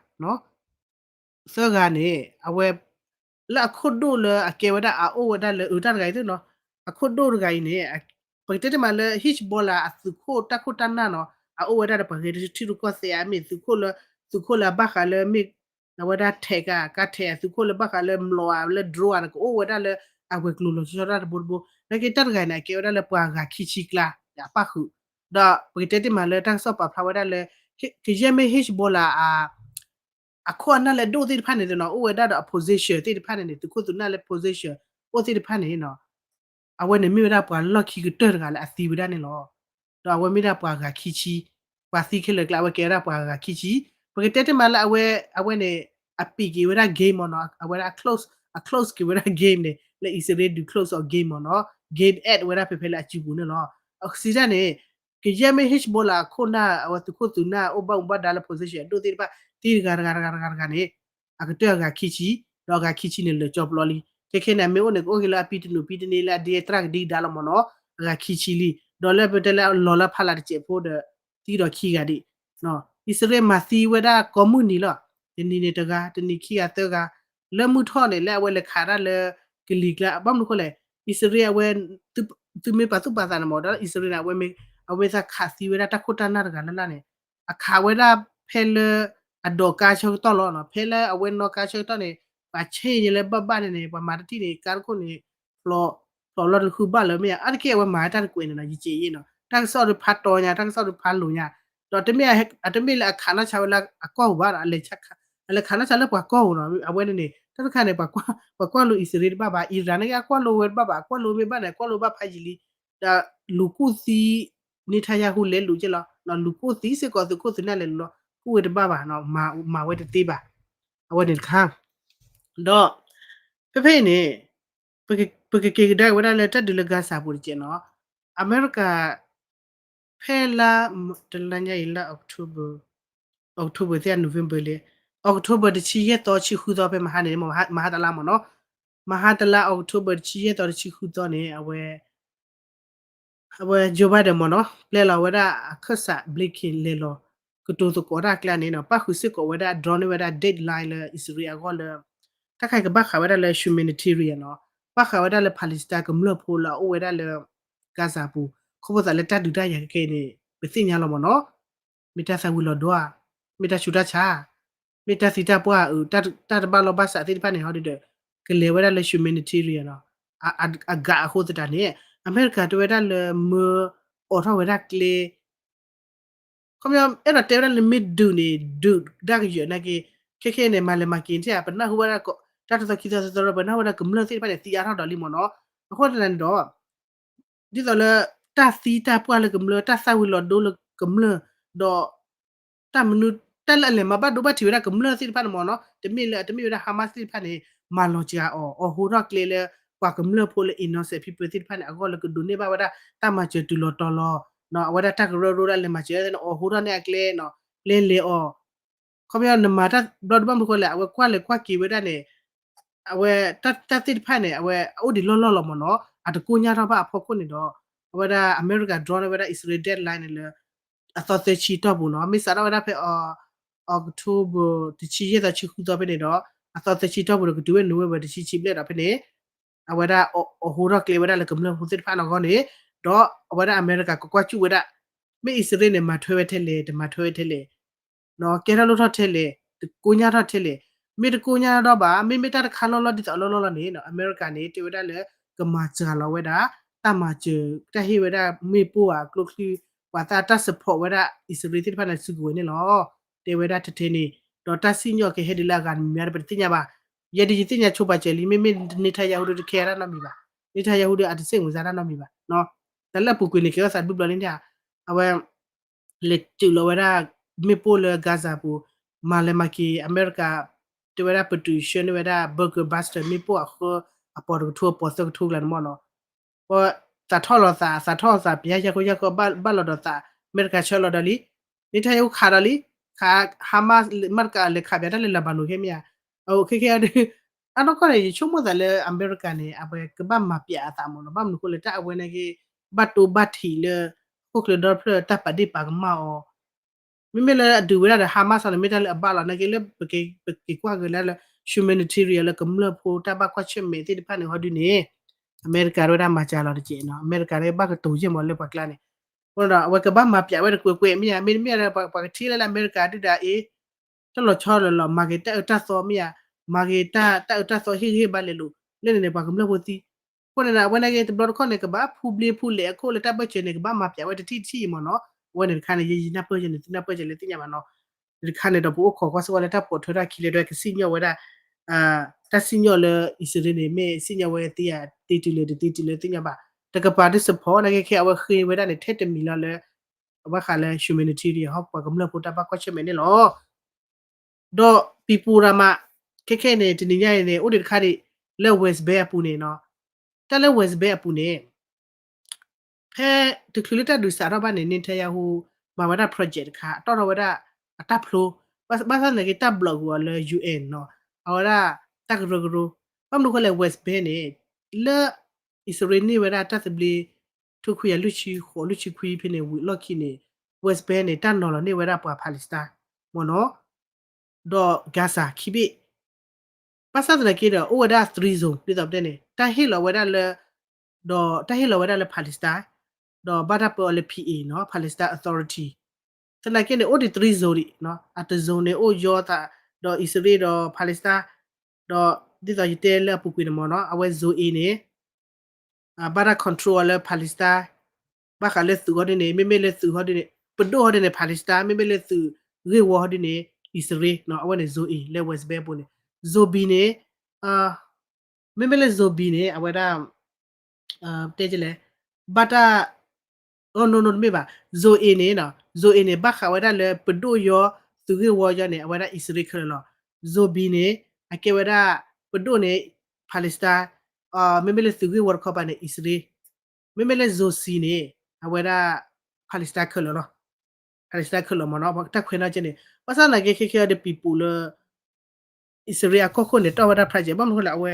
သၢဂၤန့ၣ် အဝဲ လၢအခိၣ်ဒိၣ်လၢအကဲဝဲဒၣ်အအိၣ်ဝဲဒၣ်လၢအတၢ်တဂၤအံၤသ့ၣ်နီၤ အခိၣ်ဒိၣ်တဂၤအံၤန့ၣ် ပကတဲတ့ၢ်မးလၢ Hezbollah အသုးခိၣ်တၢ်ခိၣ်တၢ်နၢ်နီၤ အအိၣ်ဝဲဒၣ်ဒီးပှၤဂဲၤတထံရူၢ်ကီၢ်သဲးဧါ မ့ၢ်သုးခိၣ်လၢ သုးခိၣ်လၢအဘၣ်ဃးလၢမ့ၢ် အဝဲဒၣ် tech ဧါ ကါ tech သုးခိၣ်လၢဘၣ်ဃးလၢမျိာ်ဧါ လၢ drone ဧါန့ၣ် ကအိၣ်ဝဲဒၣ်လၢ အဝဲၤကျိၤလီၤဆီဆီတၢ်တဘိတဘိ နာ်က့တၢ်တဂၤန့ၣ် အကဲဝဲဒၣ်လၢပှၤဂၤခံဆံကျါ အပၣ်ဃုာ် ဒီးပကတဲတ့ၢ်မးလၢတၢ်ကစီၣ်ပာ်ဖျါဝဲဒၣ်လၢ ကယဲၢ်မ့ၢ် Hezbollah အ အခိၣ်အနၢ်လၢအဒိၣ်သ့ၣ်တဖၣ်န့ၣ်နီၤ အိၣ်ဝဲဒၣ်ဒီးအ position သ့ၣ်တဖၣ်န့ၣ်န့ၣ် သုးခိၣ်သုးနၢ်လၢ position အိၣ်သ့ၣ်တဖၣ်န့ၣ်နီၤ အဝဲန့ၣ်မ့ၢ်ဝဲဒၣ်ပှၤလီၢ်ခံကတၢၢ်တဂၤလၢအသံဝဲဒၣ်န့ၣ်လီၤ. ဒီးအဝဲမ့ၢ်ဒၣ်ပှၤဂၤခံဆံ ပှၤသံခဲလၢာ်ကျါ အဝဲကဲဝဲဒၣ်ပှၤဂၤခံဆံ ပကတဲတ့ၢ်မးလၢအဝဲ အဝဲန့ၣ် အပံးက့ၤဝဲဒၣ် game မ့ၢ်နီၤ အဝဲဒၣ် အ close အ close က့ၤဝဲဒၣ် game န့ၣ် လၢအံၣ်စရ့လးဒုး close of game မ့ၢ်နီၤ game at ဝဲဒၣ်ဖဲဖဲလၢအစုပူၤန့ၣ်လီၤ. အစံးတၢ်န့ၣ် ကယဲၢ်မ့ၢ် Hezbollah အခိၣ်နၢ် အဝဲသုးခိၣ်သုးနၢ်အိၣ်ဘၣ်မူဘၣ်ဒါလၢ position အဒိၣ်သ့ၣ်တဖၣ် သံတဂၤတဂၤတဂၤတဂၤတဂၤန့ၣ် အကတၢၢ်အဂၤခံဆံ ဒီးအဂၤခံဆံန့ၣ်လၢာ်ကၠီပျီလံ ခဲခဲန့ၣ် အမ့ၢ်အိၣ်န့ၣ် ကအိၣ်က့ၤလၢအပံတနူးပံတနံၤလၢအဒ့သရၣ်ကဒံကဒါလီၤမ့ၢ်နီၤ အဂၤခံဆံလံ ဒီးလၢပတဲလၢအလီၤလၢဖးလၢ်တစဲးဖိဒီး သံဒီးခံဂၤဒံး အံၣ်စရ့လးမၤသံဝဲဒၣ်ကိးမုၢ်နံၤလီၤ တနံၤန့ၣ်တဂၤ တနံၤခံဂၤသၢဂၤ လၢမုၢ်ထီၣ်န့ၣ် လၢအဝဲလဲၤခးဒၣ်လၢ ကလံၤကျါ ဘၣ်မနုၤအဃိလဲၣ် အံၣ်စရ့လးအဝဲ သုမ့ၢ်ပာ်သူၣ်ပာ်သးန့ၣ်မ့ၢ် ဒီးအံၣ်စရ့လးန့ၣ် အဝဲသးခးသံဝဲဒၣ်တၢ်ခိၣ်တၢ်နၢ်တဂၤလၢ်လၢ်န့ၣ် အခးဝဲဒၣ်ဖဲလၢ အဒိးကါဆၢကတီၢ်လီၤ ဖဲလၢအဝဲနီၣ်ကါဆၢကတီၢ်န့ၣ် ပှၤဆ့ၣ်ညါလၢဘၣ်ဘၣ်န့ၣ်န့ၣ် ပှၤမၤတထံၣ်န့ၣ် ကါတခိၣ်န့ၣ် ဖျိးလီၤတဃုဘၣ်လၢၤမ့ၢ်ဧါ အါတက့ၢ်အဝဲမၤတၢ်တကွဲးန့ၣ်နီၤ ယက့ၤယ့ၣ်နီၤ တၢ်ကစီၣ်ဒုးဖးတီညါ တၢ်ကစီၣ်ဒုးဖးလိာ်ညါ ဒီးတမ့ၢ် အတမ့ၢ်လၢအခးနီၣ်ဆါဝဲလၢအကီၢ်ပူၤဘၣ်ဒီး အလဲၤခးနီၣ်ဆါလၢပှၤကီၢ်ပူၤနီၤ အဝဲန့ၣ်န့ၣ် တၢ်တခါန့ၣ် ပှၤကွၢ်လိအံၣ်စရ့လးတဘၣ်ဘၣ် အံရၣ်န့ၣ်က့ အကွၢ်လိဝဲတဘၣ်ဘၣ် အကွၢ်လိမ့ၢ်ဘၣ်န့ၣ် အကွၢ်လိဝဲဘၣ်ဖးယံာ်လံ ဒီးလူၤကူၣ်သံ နံထါယါဟူလဲၤလူၤက့လီၤ လူၤကူၣ်သံစ့ၢ်ကီးသုးခိၣ်သုးနၢ်လဲၤလူၤလီၤ ကူၣ်ဝဲတဘၣ်ဘၣ် မၤဝဲတသ့ဘၣ် အဝဲန့ၣ်တခါ ဒီး ဖဲဖဲအံၤန့ၣ် ပကက့ၤကဒါက့ၤဝဲဒၣ်လၢတၢ်ဒုးလၢ Gaza ပူၤတကဲးနီၤ အမဲရကၤ ဖဲလါ တလါညါအံၤလါ October October သ့ၣ် November လံ October တဆံယဲၢ်သီ တဆံဃုသီ ဖဲမဟါန့ၣ် မဟါတလါမ့ၢ်နီၤ မဟါတလါ October တဆံယဲၢ်သီ တဆံဃုသီန့ၣ် အဝဲ အဝဲ Joe Biden မ့ၢ်နီၤ ပျဲလီၤဝဲဒၣ်အခၢၣ်စး Blinken လဲၤလီၤ ကတိၤသကိးတၢ်အကျါန့ၣ်နီၤ ပၣ်ဃုာ်စ့ၢ်ကီးဝဲဒၣ် draw န့ၢ်ဝဲဒၣ် deadline လၢအံၣ်စရ့လးအဂီၢ်လၢ တၢ်ခါအံၤကဘၣ်ဃးဝဲဒၣ်လၢ humanitarian နီၤ ဘၣ်ဃးဝဲဒၣ်လၢ Palestine ကမျၢၢ်ဖိလၢအအိၣ်ဝဲဒၣ်လၢ Gaza ပူၤ ခီဖျိသးလၢတၢ်ဒုးတၢ်ယၤခဲအံၤန့ၣ် ပသ့ၣ်ညါလီၤမ့ၢ်နီၤ မ့ၢ်တၢ်သၣ်ဝံၤလီၤဒိဧါ မ့ၢ်တၢ်ဆူးတၢ်ဆါ မ့ၢ်တၢ်သံတၢ်ပှၢ် တၢ်တဘၣ်လီၢ်ဘၣ်စးသ့ၣ်တဖၣ်န့ၣ် ဟီဒုဒီး ကလဲၤဝဲဒၣ်လၢ humanitarian နီၤ အဂၤအဃိသတးန့ၣ် အမဲရကၤတဲဝဲဒၣ်လၢမၢအိးထီၣ်ဝဲဒၣ်ကျဲ ခီပညီ အဲၣ်ဒိးတဲဝဲဒၣ်လၢမ့ၢ်ဒုးန့ၣ် ဒုးဒၣ်ကယၢၤနာ်က့ ခဲခဲန့ၣ် မၤလဲၤမၤက့ၤထံၣ်ဧါ ပနၢ်ဟူဘၣ်ဒၣ် တၢ်တသီခံသီသီသီ ပနၢ်ဟူဘၣ်ဒၣ်ကမျၢၢ်သ့ၣ်တဖၣ်န့ၣ် သံအါထီၣ်ဒီးလံမ့ၢ်နီၤ အဃိသတးန့ၣ်ဒီး ဒ်သိးလၢ တၢ်သံတၢ်ပှၢ်လၢကမျၢၢ် တၢ်သၣ်ဝံၤလီၤဒိလၢကမျၢၢ် ဒီး တၢ်မနုၤ တၢ်လၢအလဲၤမၤဘၣ်ဒိဘၣ်ထံးဝဲဒၣ်ကမျၢၢ်သ့ၣ်တဖၣ်န့ၣ်မ့ၢ်နီၤ, တမ့ၢ်လၢ တမ့ၢ်ဝဲဒၣ် Hamas သ့ၣ်တဖၣ်န့ၣ် မၤလီၤစှၤအီၤ အိးထီၣ်ကျဲလၢ ပှၤကမျၢၢ်ဖိလၢ innocent people သ့ၣ်တဖၣ်န့ၣ် အဂီၢ်လၢကဒိးန့ၢ်ဘၣ်ဝဲဒၣ် တၢ်မၤစၢၤတုၤလီၤတီၤလီၤ, အဝဲဒၣ်တၢ်ကရၢကရိဒၣ်လဲၤမၤစၢၤန့ၣ် အိးထီၣ်န့ၢ်အကျဲနီၤ, ကျဲလဲၤအီၤ ခီပညီနမၤတၢ်ဘျီဒုဘၣ်မနုၤဃိလဲၣ် အဝဲကွၢ်လဲၤကွၢ်က့ၤဝဲဒၣ်န့ၣ် အဝဲ တၢ်သ့ၣ်တဖၣ်န့ၣ် အဝဲအအိၣ်ဒံးလီၢ်လီၢ်လီၤမ့ၢ်နီၤ, အတကိညၢ်ထီၣ်ဘၣ်အဖီခိၣ်န့ၣ်ဒီး အဝဲဒၣ်အမဲရကၤ draw န့ၢ်ဝဲဒၣ် အံၣ်စရ့လး deadline န့ၣ်လၢ အသီသၢဆံတီၢ်ပူၤနီၤ, မ့ၢ်စးထီၣ်ဝဲဒၣ်ဖဲ October တဆံယဲၢ်သီ ဆံဃုသီဖဲန့ၣ်ဒီး အသီသၢဆံတီၢ်ပူၤဒီး ကတုၤဝဲ November တဆံဆံဘျဲၣ်ဒီးဖဲန့ၣ် အဝဲဒၣ်အိးထီၣ်ကျဲဝဲဒၣ်လၢကမျၢၢ်ဖိသ့ၣ်တဖၣ်န့ၣ် အဂီၢ်န့ၣ်, ဒီးအဝဲဒၣ်အမဲရကၤကကွၢ်စူၣ်ဝဲဒၣ် မ့ၢ်အံၣ်စရ့လးန့ၣ် မၤထွဲဝဲထဲလဲၣ် တမၤထွဲဝဲထဲလဲၣ် ကဲထီၣ်လိၣ်ထီၣ်ထဲလဲၣ်, တကိညၢ်ထီၣ်ထဲလဲၣ်, မ့ၢ်တကိညၢ်ထီၣ်ဒီးဘၣ် မ့မ့ၢ်တၢ်တခါလီၢ်လီၢ်ဒ်သိးအလီၢ်လီၢ်လီၢ်န့ၣ် အမဲရကၤန့ၣ် တဲဝဲဒၣ်လၢ ကမၤစှၤလီၤဝဲဒၣ် တၢ်မၤစၢၤ တၢ်ဟ့ၣ်ဝဲဒၣ်မ့ၣ်ပိၢ်အကျိချံ ပှၤသးတၢ် support ဝဲဒၣ်အံၣ်စရ့လးသ့ၣ်တဖၣ်န့ၣ် စုကဝဲၤန့ၣ်လီၤ. တဲဝဲဒၣ်ထဲထဲန့ၣ် ဒီးတၢ်စံၣ်ညီၣ်ကဟဲဒ်လၢအဂၤမံၤမံၤဒီး ပတသ့ၣ်ညါဘၣ်. ယဲဒ်ယသ့ၣ်ညါဆိပာ်စၢၤလံ မ့မ့ၢ် Netanyahu ဒီးတခဲအတၢ်နီတမံၤဘၣ်, Netanyahu ဒီးအတစဲးမုာ်စါတၢ်နီတမံၤဘၣ်. တၢ်လၢအပူၤကွံာ်န့ၣ် ကဲထီၣ်သးတဘျီဘျီလံန့ၣ်, အဝဲ လဲၤစုးလီၤဝဲဒၣ် မ့ၣ်ပိၢ်လၢ Gaza ပူၤ, မၤလဲၤမၤက့ၤ အမဲရကၤ တဲဝဲဒၣ် ပတုာ်ဆှၢန့ၢ်ဝဲဒၣ် bunker buster မ့ၣ်ပိၢ်အဃၢ အပီၤတကထိ အပီၤသၢကထိကျါန့ၣ်မ့ၢ်နီၤ, သးထီၣ်လီၤသး သးထီၣ်သး ပယါယါဃိယါဃိ ဘၣ်လီၤဒီးသး အမဲရကၤဆၢလီၤဒီးလံ, Netanyahu ခးဒီးလံ, ခး Hamas မ့ၢ်တကးလဲၤခးပၠးတၢ်လၢ Lebanon ခဲမ့ၢ်ဧါ, ခဲခဲအံၤ အနီၢ်ကီၢ်န့ၣ် ယဆိကမိၣ်သးလၢအမဲရကၤန့ၣ် အဝဲကဘၣ်မၤပၠးအသးမ့ၢ်နီၤ, ဘၣ်မနုၤဃိလၢတၢ်အဝဲန့ၣ်က့ ဘၣ်တိဘၣ်ထံးလၢ ဟီၣ်ခိၣ်ချၢဒီဖျၢၣ်တၢ်ပာ်ဒ့ၣ်ပာ်ကမၣ်အီၤ, မ့မ့ၢ်လၢအဒုးဝဲဒၣ်ဒီး Hamas န့ၣ် မ့ၢ်တၢ်လၢအဘၣ်လီၤ နာ်က့လၢ ပက့ၤကွၢ်က့ၤလၢ humanitarian လၢကမျၢၢ်ဖိတၢ်ဘၣ်ကွၢ်ဆၢၣ်မဲာ်သ့ၣ်တဖၣ်န့ၣ် ဟီဒုန့ၣ် အမဲရကၤဝဲဒၣ်မၤစှၤလီၤတက့ၢ်နီၤ, အမဲရကၤန့ၣ်ဘၣ်ကတိၤယဲၢ်မးလၢပှၤကျါန့ၣ်, အဃိဒီး အဝဲကဘၣ်မၤပၠးဝဲတကွဲးကွဲးမ့ၢ်ဧါ, မ့တမ့ၢ်ဒီးပှၤကထံၣ်လၢလၢအမဲရကၤဒုၣ်ဒါအံၤ တၢ်လီၤဆီလီၤလီၤ မၤက့ၤတၢ်အၢတၢ်သီမ့ၢ်ဧါ, မၤက့ၤတၢ်တၢ်အၢတၢ်သီဟ့ၣ်ဂံၢ်ဟ့ၣ်ဘါလဲၤလိာ် လၢန့ၣ်န့ၣ် ပှၤကမျၢၢ်ဖိသံ, အဃိန့ၣ် အဝဲနာ်က့တဘျီတခီၣ်န့ၣ် ကဘၣ်ဖူဘျ့ဖူလဲၣ်အခိၣ်လၢတၢ်ဘၢၣ်စၢၤန့ၣ် ကဘၣ်မၤပၠးဝဲတထံၣ်တထံၣ်အံၤမ့ၢ်နီၤ, အဝဲန့ၣ်တခါန့ၣ် ယဲယနၢ်ပၢၢ်ယဲန့ၣ် သုနၢ်ပၢၢ်ယဲလၢသ့ၣ်ညါဘၣ်နီၤ, တခါန့ၣ်ဒီးပအိၣ်ခိးကွၢ်စ့ၢ်ကီးလၢတၢ်ပိာ်ထွဲတၢ်ခံလၢဒွဲၣ် ကစံၣ်ညီၣ်ဝဲဒၣ် တၢ်စံၣ်ညီၣ်လၢအံၣ်စရ့လးန့ၣ် မ့ၢ်စံၣ်ညီၣ်ဝဲသ့ဧါ သ့တုၤလၢတသ့တုၤလၢသ့ၣ်ညါဘၣ်, တကပၤဒ် support နာ်က့ခဲအံၤ အဝဲဃ့ဝဲဒၣ်န့ၣ် ထဲတမံၤလီၤလၢ အဝဲဃးလၢ humanitarian ဟီၣ်ပှၤကမျၢၢ်ဖိတၢ်ဘၣ်ကွၢ်ဆၢၣ်မဲာ်န့ၣ်လီၤ. ဒီးပံၤပူၤရၤမး ခဲခဲအံၤန့ၣ် တနံၤညါအံၤန့ၣ် အိၣ်ဒံးတခါဒံး လၢ West Bank အပူၤန့ၣ်နီၤ, တၢ်လၢ West Bank အပူၤန့ၣ် ဖဲတချုးလၢတၢ်ဒုးစးထီၣ်ဘၣ်န့ၣ် Netanyahu မၤဝဲဒၣ် project တခါ တီၣ်ထီၣ်ဝဲဒၣ်အတၢ်ဖျိ, ဘၣ်ဆၣ်သနာ်က့ တၢ်ဘျးကွံာ်အီၤလၢ UN နီၤ, အဝဲဒၣ်တၢ်ကရၢကရိ, ဘၣ်မနုၤဃိလဲၣ် West Bank န့ၣ် လၢအံၣ်စရ့လးန့ၢ်ဝဲဒၣ်တၢ်သဘျ့ ထိခွံကယၤလွံၢ်ဆံဃိးလွံၢ်ဆံခွံဖဲန့ၣ် ဝံၤအလီၢ်ခံန့ၣ် West Bank န့ၣ် တၢ်နီၤလီၤန့ၢ်ဝဲဒၣ်ပှၤ Palestine မ့ၢ်နီၤ, ဒီး Gaza ခံဘ့ၣ် ဘၣ်ဆၣ်သနာ်က့ဒီး အိၣ်ဝဲဒၣ် three zone ဒ်သိးပတဲန့ၣ် တၢ်ဟ့ၣ်လီၤဝဲဒၣ်လၢ ဒီးတၢ်ဟ့ၣ်လီၤဝဲဒၣ်လၢ Palestine ဒီးဘၣ်တၢ်ပၢအီၤလၢ P A နီၤ Palestine Authority သနာ်က့န့ၣ် အိၣ်ဒံး three zone ဒံး, အတ zone န့ၣ် အိၣ်ယီၤသး ဒီးအံၣ်စရ့လးဒီး Palestine ဒီးဒ်သိးယတဲလၢအပူၤကွံာ်န့ၣ်မ့ၢ်နီၤ အဝဲ zone A န့ၣ် ဘၣ်တၢ် control အီၤလၢ Palestine ဘၣ်ဃးလၢသုးဟီဒ်န့ၣ် မ့မ့ၢ်လၢသုးဟီဒ်န့ၣ် ပဒိၣ်ဟီဒ်န့ၣ် Palestine မ့မ့ၢ်လၢသုးဂ့ၢ်ဝီဟီဒ်န့ၣ် အံၣ်စရ့လး အဝဲန့ၣ် zone A လၢ West Bank အပူၤန့ၣ် zone B န့ၣ် မ့မ့ၢ်လၢ zone B န့ၣ် အဝဲဒၣ် တဲလဲၣ် ဘၣ်တၢ် no no တမ့ၢ်ဘၣ် zone A န့ၣ် zone A န့ၣ် ဘၣ်ဃးဝဲဒၣ်လၢပဒိၣ်ယီၤ သုးဂ့ၢ်ဝီယီၤန့ၣ် အဝဲဒၣ်အံၣ်စရ့လးခဲလၢာ်လီၤ. zone B န့ၣ် အကဲဝဲဒၣ် ပဒိၣ်န့ၣ် Palestine မ့မ့ၢ်လၢသုးဂ့ၢ်ဝီတခီပၤန့ၣ် အံၣ်စရ့လး, မ့မ့ၢ်လၢ zone C န့ၣ် အဝဲဒၣ် Palestine ခဲလၢာ်လီၤ. Palestine ခဲလၢာ်မ့ၢ်နီၤ တၢ်ခွဲးနီၣ်ကဲန့ၣ် ဘၣ်ဆၣ်သနာ်က့ခဲခဲအံၤဒီးပံၤပူၤလၢ အံၣ်စရ့လးအကီၢ်ခိၣ်န့ၣ် တီၣ်ဝဲဒၣ် project ဘၣ်မနုၤဃိလဲၣ် အဝဲ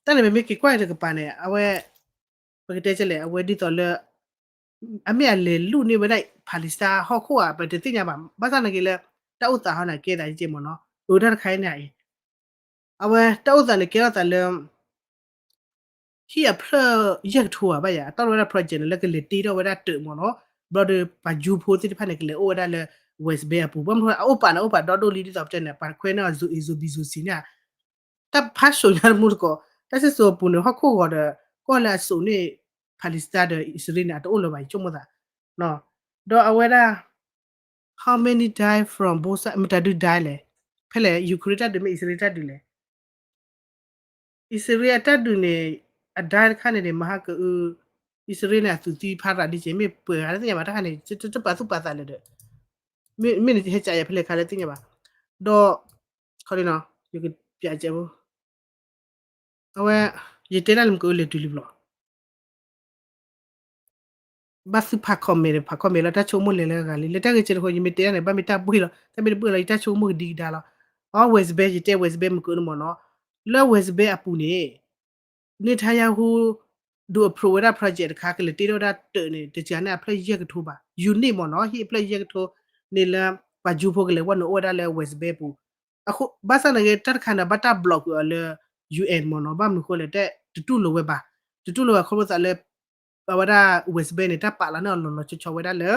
တၢ်န့ၣ်မ့မ့ၢ်က့ၤကွၢ်တကပၤန့ၣ် အဝဲ ပကတဲလဲၣ် အဝဲဒ်သိးလၢ အမ့ၢ်အလဲၤလူၢ်န့ၢ်ဝဲဒၣ် Palestine ဟီၣ်ခိၣ်ဧါ ပတသ့ၣ်ညါဘၣ် ဘၣ်ဆၣ်သနာ်က့လၢ တၢ်အိၣ်သးဟီန့ၣ် ကဲသးယကဲမ့ၢ်နီၤ အတၢ်တခါအံၤန့ၣ်အံၤ အဝဲတၢ်အိၣ်သးန့ၣ်ကဲထီၣ်သးလၢ ဟံၣ်အဖျၢၣ်ယဲၢ်ကထိဧါဘၣ်ယၤ အတီၣ်ထီၣ်ဝဲဒၣ် project န့ၣ် လၢကလဲၤတ့ထီၣ်ဝဲဒၣ်တၢးမ့ၢ်နီၤ ဘျီဒီးပှၤယူၤဖိသ့ၣ်တဖၣ်န့ၣ် ကလဲၤအိၣ်ဝဲဒၣ်လၢ West Bank အပူၤ ဘၣ်မနုၤအအိၣ်ပာ်န့ၣ် အိၣ်ပာ်ဒီဒိၣ်လံဒ်သိးပတဲန့ၣ် ပှၤခွဲးန့ၢ်အီၤ zone A zone B zone C န့ၣ် တၢ်ဖးစိၤညါတမူတကိး တၢ်စံၣ်စိၤအပူၤန့ၣ် ဟီၣ်ခိၣ်ဂီၤဒီး ကီၢ်လၢအစိာ်န့ၢ် Palestine ဒီးအံၣ်စရ့လးန့ၣ် အတအိၣ်လၢၤဘၣ် ယဆိကမိၣ်သး ဒီးအဝဲဒၣ် how many die from both side မတၤဒုး die လဲၣ် ဖဲလဲၣ် Ukraine တၢ်ဒုးမ့ၢ်အံၣ်စရ့လးတၢ်ဒုးလဲၣ် အံၣ်စရ့လးအတၢ်ဒုးန့ၣ် အ die တခါန့ၣ်န့ၣ် မဟါကအု အံၣ်စရ့လးန့ၣ် အသုးသံဖးရၤဒ်က့ၤ မ့ၢ်ပှဲၤဂၤလၢသ့ၣ်ညါဘၣ် တၢ်ခါန့ၣ် တပာ်သူၣ်ပာ်သးလၢၤဒီး မ့ၢ်နဟဲကးယၤဖဲလဲၣ်ခါလၢသ့ၣ်ညါဘၣ်, ဒီး ခီဒနီၤ ယကပျးကဲးဖိ, အဝဲ ယတဲဒၣ်လၢမ့ၢ်ကအိၣ်လဲၤတုၤလံဘျီ ဘၣ်သုဖး comment ဖး comment လၢတၢ်ဆိကမိၣ်လဲၤလၢအဂၤလံ လၢတၢ်ဂ့ၢ်ကဲတခီ ယမ့ၢ်တဲဒၣ်န့ၣ် ဘၣ်မ့ၢ်တၢ်ဘှ့ၣ်လီၤ တၢ်မ့ၢ်တဘှ့ၣ်လီၤ ယတၢ်ဆိကမိၣ်ကဒံကဒါလီၤ. အ West Bank ယတဲ West Bank မ့ၢ်ကအိၣ်န့ၣ်မ့ၢ်နီၤ, လၢ West Bank အပူၤန့ၣ် Netanyahu ဒုး approve ဝဲဒၣ် project တခါ ကလဲၤတ့ထီၣ်ဝဲဒၣ်တၢးန့ၣ် တစှၤန့ၢ်အဖျၢၣ်ယဲၢ်ကထိဘၣ် unit မ့ၢ်နီၤ ဟံၣ်အဖျၢၣ်ယဲၢ်ကထိန့ၣ်လၢ ပှၤယူဖိကလဲၤဝဲန့ၣ်အိၣ်ဝဲဒၣ်လၢ West Bank ပူၤ, အဃိ ဘၣ်ဆၣ်သနာ်က့ တၢ်တခါန့ၣ် ဘၣ်တၢ် block ကွံာ်အီၤလၢ ယူအ့ၣ်မ့ၢ်နီၤ ဘၣ်မနုၤဃိလဲၣ် တတူၢ်လိာ်ဝဲဘၣ်, တတူၢ်လိာ်ဝဲခီဖျိသးလၢ အဝဲဒၣ် West Bank န့ၣ် တၢ်ပာ်လီၤန့ၢ်အီၤလီၤလီၤဆီဆီဝဲဒၣ်လၢ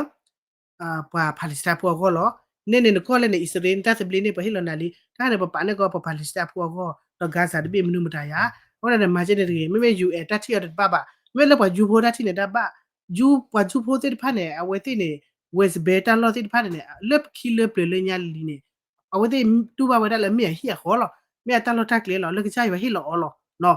ပှၤ Palestine ဖိအဂီၢ်လီၤ. န့ၣ်န့ၣ်နကွၢ်လဲၣ်န့ၣ် အံၣ်စရ့လးန့ၣ် တၢ်သဘျ့န့ၣ် ပှၤဟ့ၣ်လီၤနၤလံ, တၢ်န့ၣ် ပပာ်န့ၢ်ကီးပှၤ Palestine ဖိအဂီၢ်, ဒီး Gaza တဘ့ၣ်မနုၤမတၤယၤ, အဃိန့ၣ် မၤကဲန့ၣ်တဂ့ၤ, မ့မ့ၢ် ယူအ့ၣ် တၢ်ထံၣ်အီၤတဘၣ်ဘၣ်, မ့မ့ၢ်လၢပှၤယူဖိတၢ်ထံၣ်န့ၣ်တၢ်ဘၣ်, ယူ ပှၤယူဖိသ့ၣ်တဖၣ်န့ၣ် အဝဲသ့ၣ်န့ၣ် West Bank တၢ်လီၢ်သ့ၣ်တဖၣ်န့ၣ်န့ၣ် လၢခံလၢပျၢၤလၢညါလံန့ၣ် အဝဲသ့ၣ်တူၢ်ဘၣ်ဝဲဒၣ်လၢမ့ၢ်အဟံၣ်အဃီလီၤ, မ့ၢ်အတၢ်လီၢ်တၢ်ကျဲလီၤ, လၢကစၢ်ယွၤဟ့ၣ်လီၤအီၤလီၤ.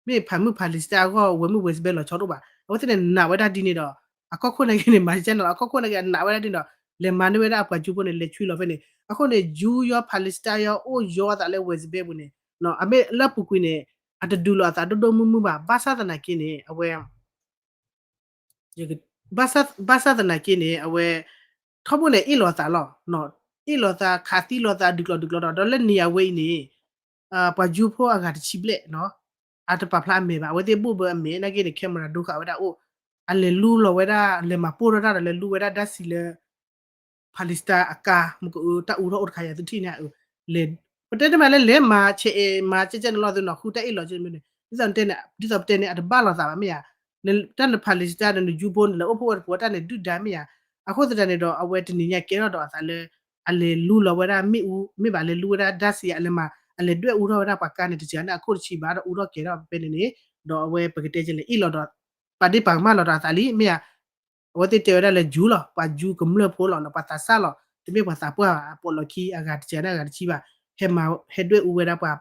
မ့ၢ်ဖးမုၢ် Palestine အဂီၢ် ဝဲမုၢ် West Bank လီၤဆီဒိၣ်ဘၣ်, အဝဲသ့ၣ်န့ၣ်နာ်ဝဲဒၣ်ဒ်န့ၣ်ဒီး အကီၢ်ခိၣ်နာ်က့န့ၣ် မၤကဲန့ၣ်လီၤ, အကီၢ်ခိၣ်နာ်က့အနာ်ဝဲဒၣ်ဒ်န့ၣ်ဒီး လဲၤမၤန့ၢ်ဝဲဒၣ်အပှၤယူဖိန့ၣ် လဲၤဆွံလီၤဖဲန့ၣ်, အဃိန့ၣ် ယူယီ Palestine ယီ အိၣ်ယီအသးလၢ West Bank ပူၤန့ၣ် အမ့ၢ်လၢအပူၤကွံာ်န့ၣ် အတဒုးလိာ်အသးဒိၣ်ဒိၣ်မုၢ်မုၢ်ဘၣ်, ဘၣ်ဆၣ်သနာ်က့န့ၣ် အဝဲ ဘၣ်ဆၣ်သနာ်က့န့ၣ် အဝဲ ထီဘိန့ၣ် အ့ၣ်လိာ်သးလီၤ, အ့ၣ်လိာ်သး ခးသံလိာ်သး ဒုးကျီၢ်ဒုးကျီၢ်ဒီး ဒီးလၢနံၤအဝဲအံၤန့ၣ် ပှၤယူဖိအဂၤတဆံဘျဲၣ် အတပာ်ဖျါအမဲာ်ဘၣ်, အဝဲသ့ၣ်ဘိၣ်ဘၢအမဲာ် နာ်က့န့ၣ် camera ဒိဃာ်ဝဲဒၣ်အိၣ်, အလဲၤလူလီၤဝဲဒၣ် လဲၤမၤပိၢ်ထီၣ်တၢ်ဒီး လဲၤလူဝဲဒၣ်ဓာတ်ဆီလၢ Palestine အကါ မ့ၢ်ကအိၣ်တၢ်အူထီၣ်အိၣ်တခါယၤသုထံၣ်န့ၣ်, ပတဲတမံၤလၢလဲၤမၤဆဲးအဲၣ်မၤကဲကဲန့ၣ်လီၤ သုနီၤ ဃုတၢ်အ့ၣ်လိာ်ကဲမ့ၢ်န့ၣ် ဒ်သိးတဲန့ၣ် ဒ်သိးပတဲန့ၣ် အတဘၣ်လိာ်သးဘၣ်မ့ၢ်ဧါ, တၢ်လၢ Palestine န့ၣ် နယူဖိန့ၣ် လဲၤအိၣ်ဖှိၣ်ဝဲတပူၤ တၢ်န့ၣ်ဒုၣ်ဒါမ့ၢ်ဧါ, အဃိသတးန့ၣ်ဒီး အဝဲတနံၤညါကဲထီၣ်ဒီးအသးလၢ အလဲၤလူလီၤဝဲဒၣ်မ့ၣ်အူ မ့ၢ်ဘၣ်လဲၤလူဝဲဒၣ်ဓာတ်ဆီ အလဲၤမၤ အလဲၤဒွဲၣ်အူထီၣ်ဝဲဒၣ်ပှၤကါန့ၣ် တစှၤန့ၢ်အခိၣ်တဆံဘၣ်ဒီးအူထီၣ်ကဲထီၣ်ဖဲန့ၣ်န့ၣ်, ဒီးအဝဲပကတဲကဲလဲၣ် အ့ၣ်လိာ်ဒီး ပာ်ဒ့ၣ်ပာ်ကမၣ်လိာ်ဒီးအသးလံ မ့ၢ်ဧါ အဝဲသ့ၣ်တဲဝဲဒၣ်လၢ Jew လီၤ, ပှၤ Jew ကမျၢၢ်ဖိလီၤနီၤ, ပှၤသးစၢ်လီၤ, တမ့ၢ်ပှၤသးပှၢ်ဘၣ်, အပိာ်လီၢ်ခံအဂၤတစှၤန့ၢ်အဂၤတဆံဘၣ်, ဟဲမၤ ဟဲဒွဲၣ်အူဝဲဒၣ်ပှၤ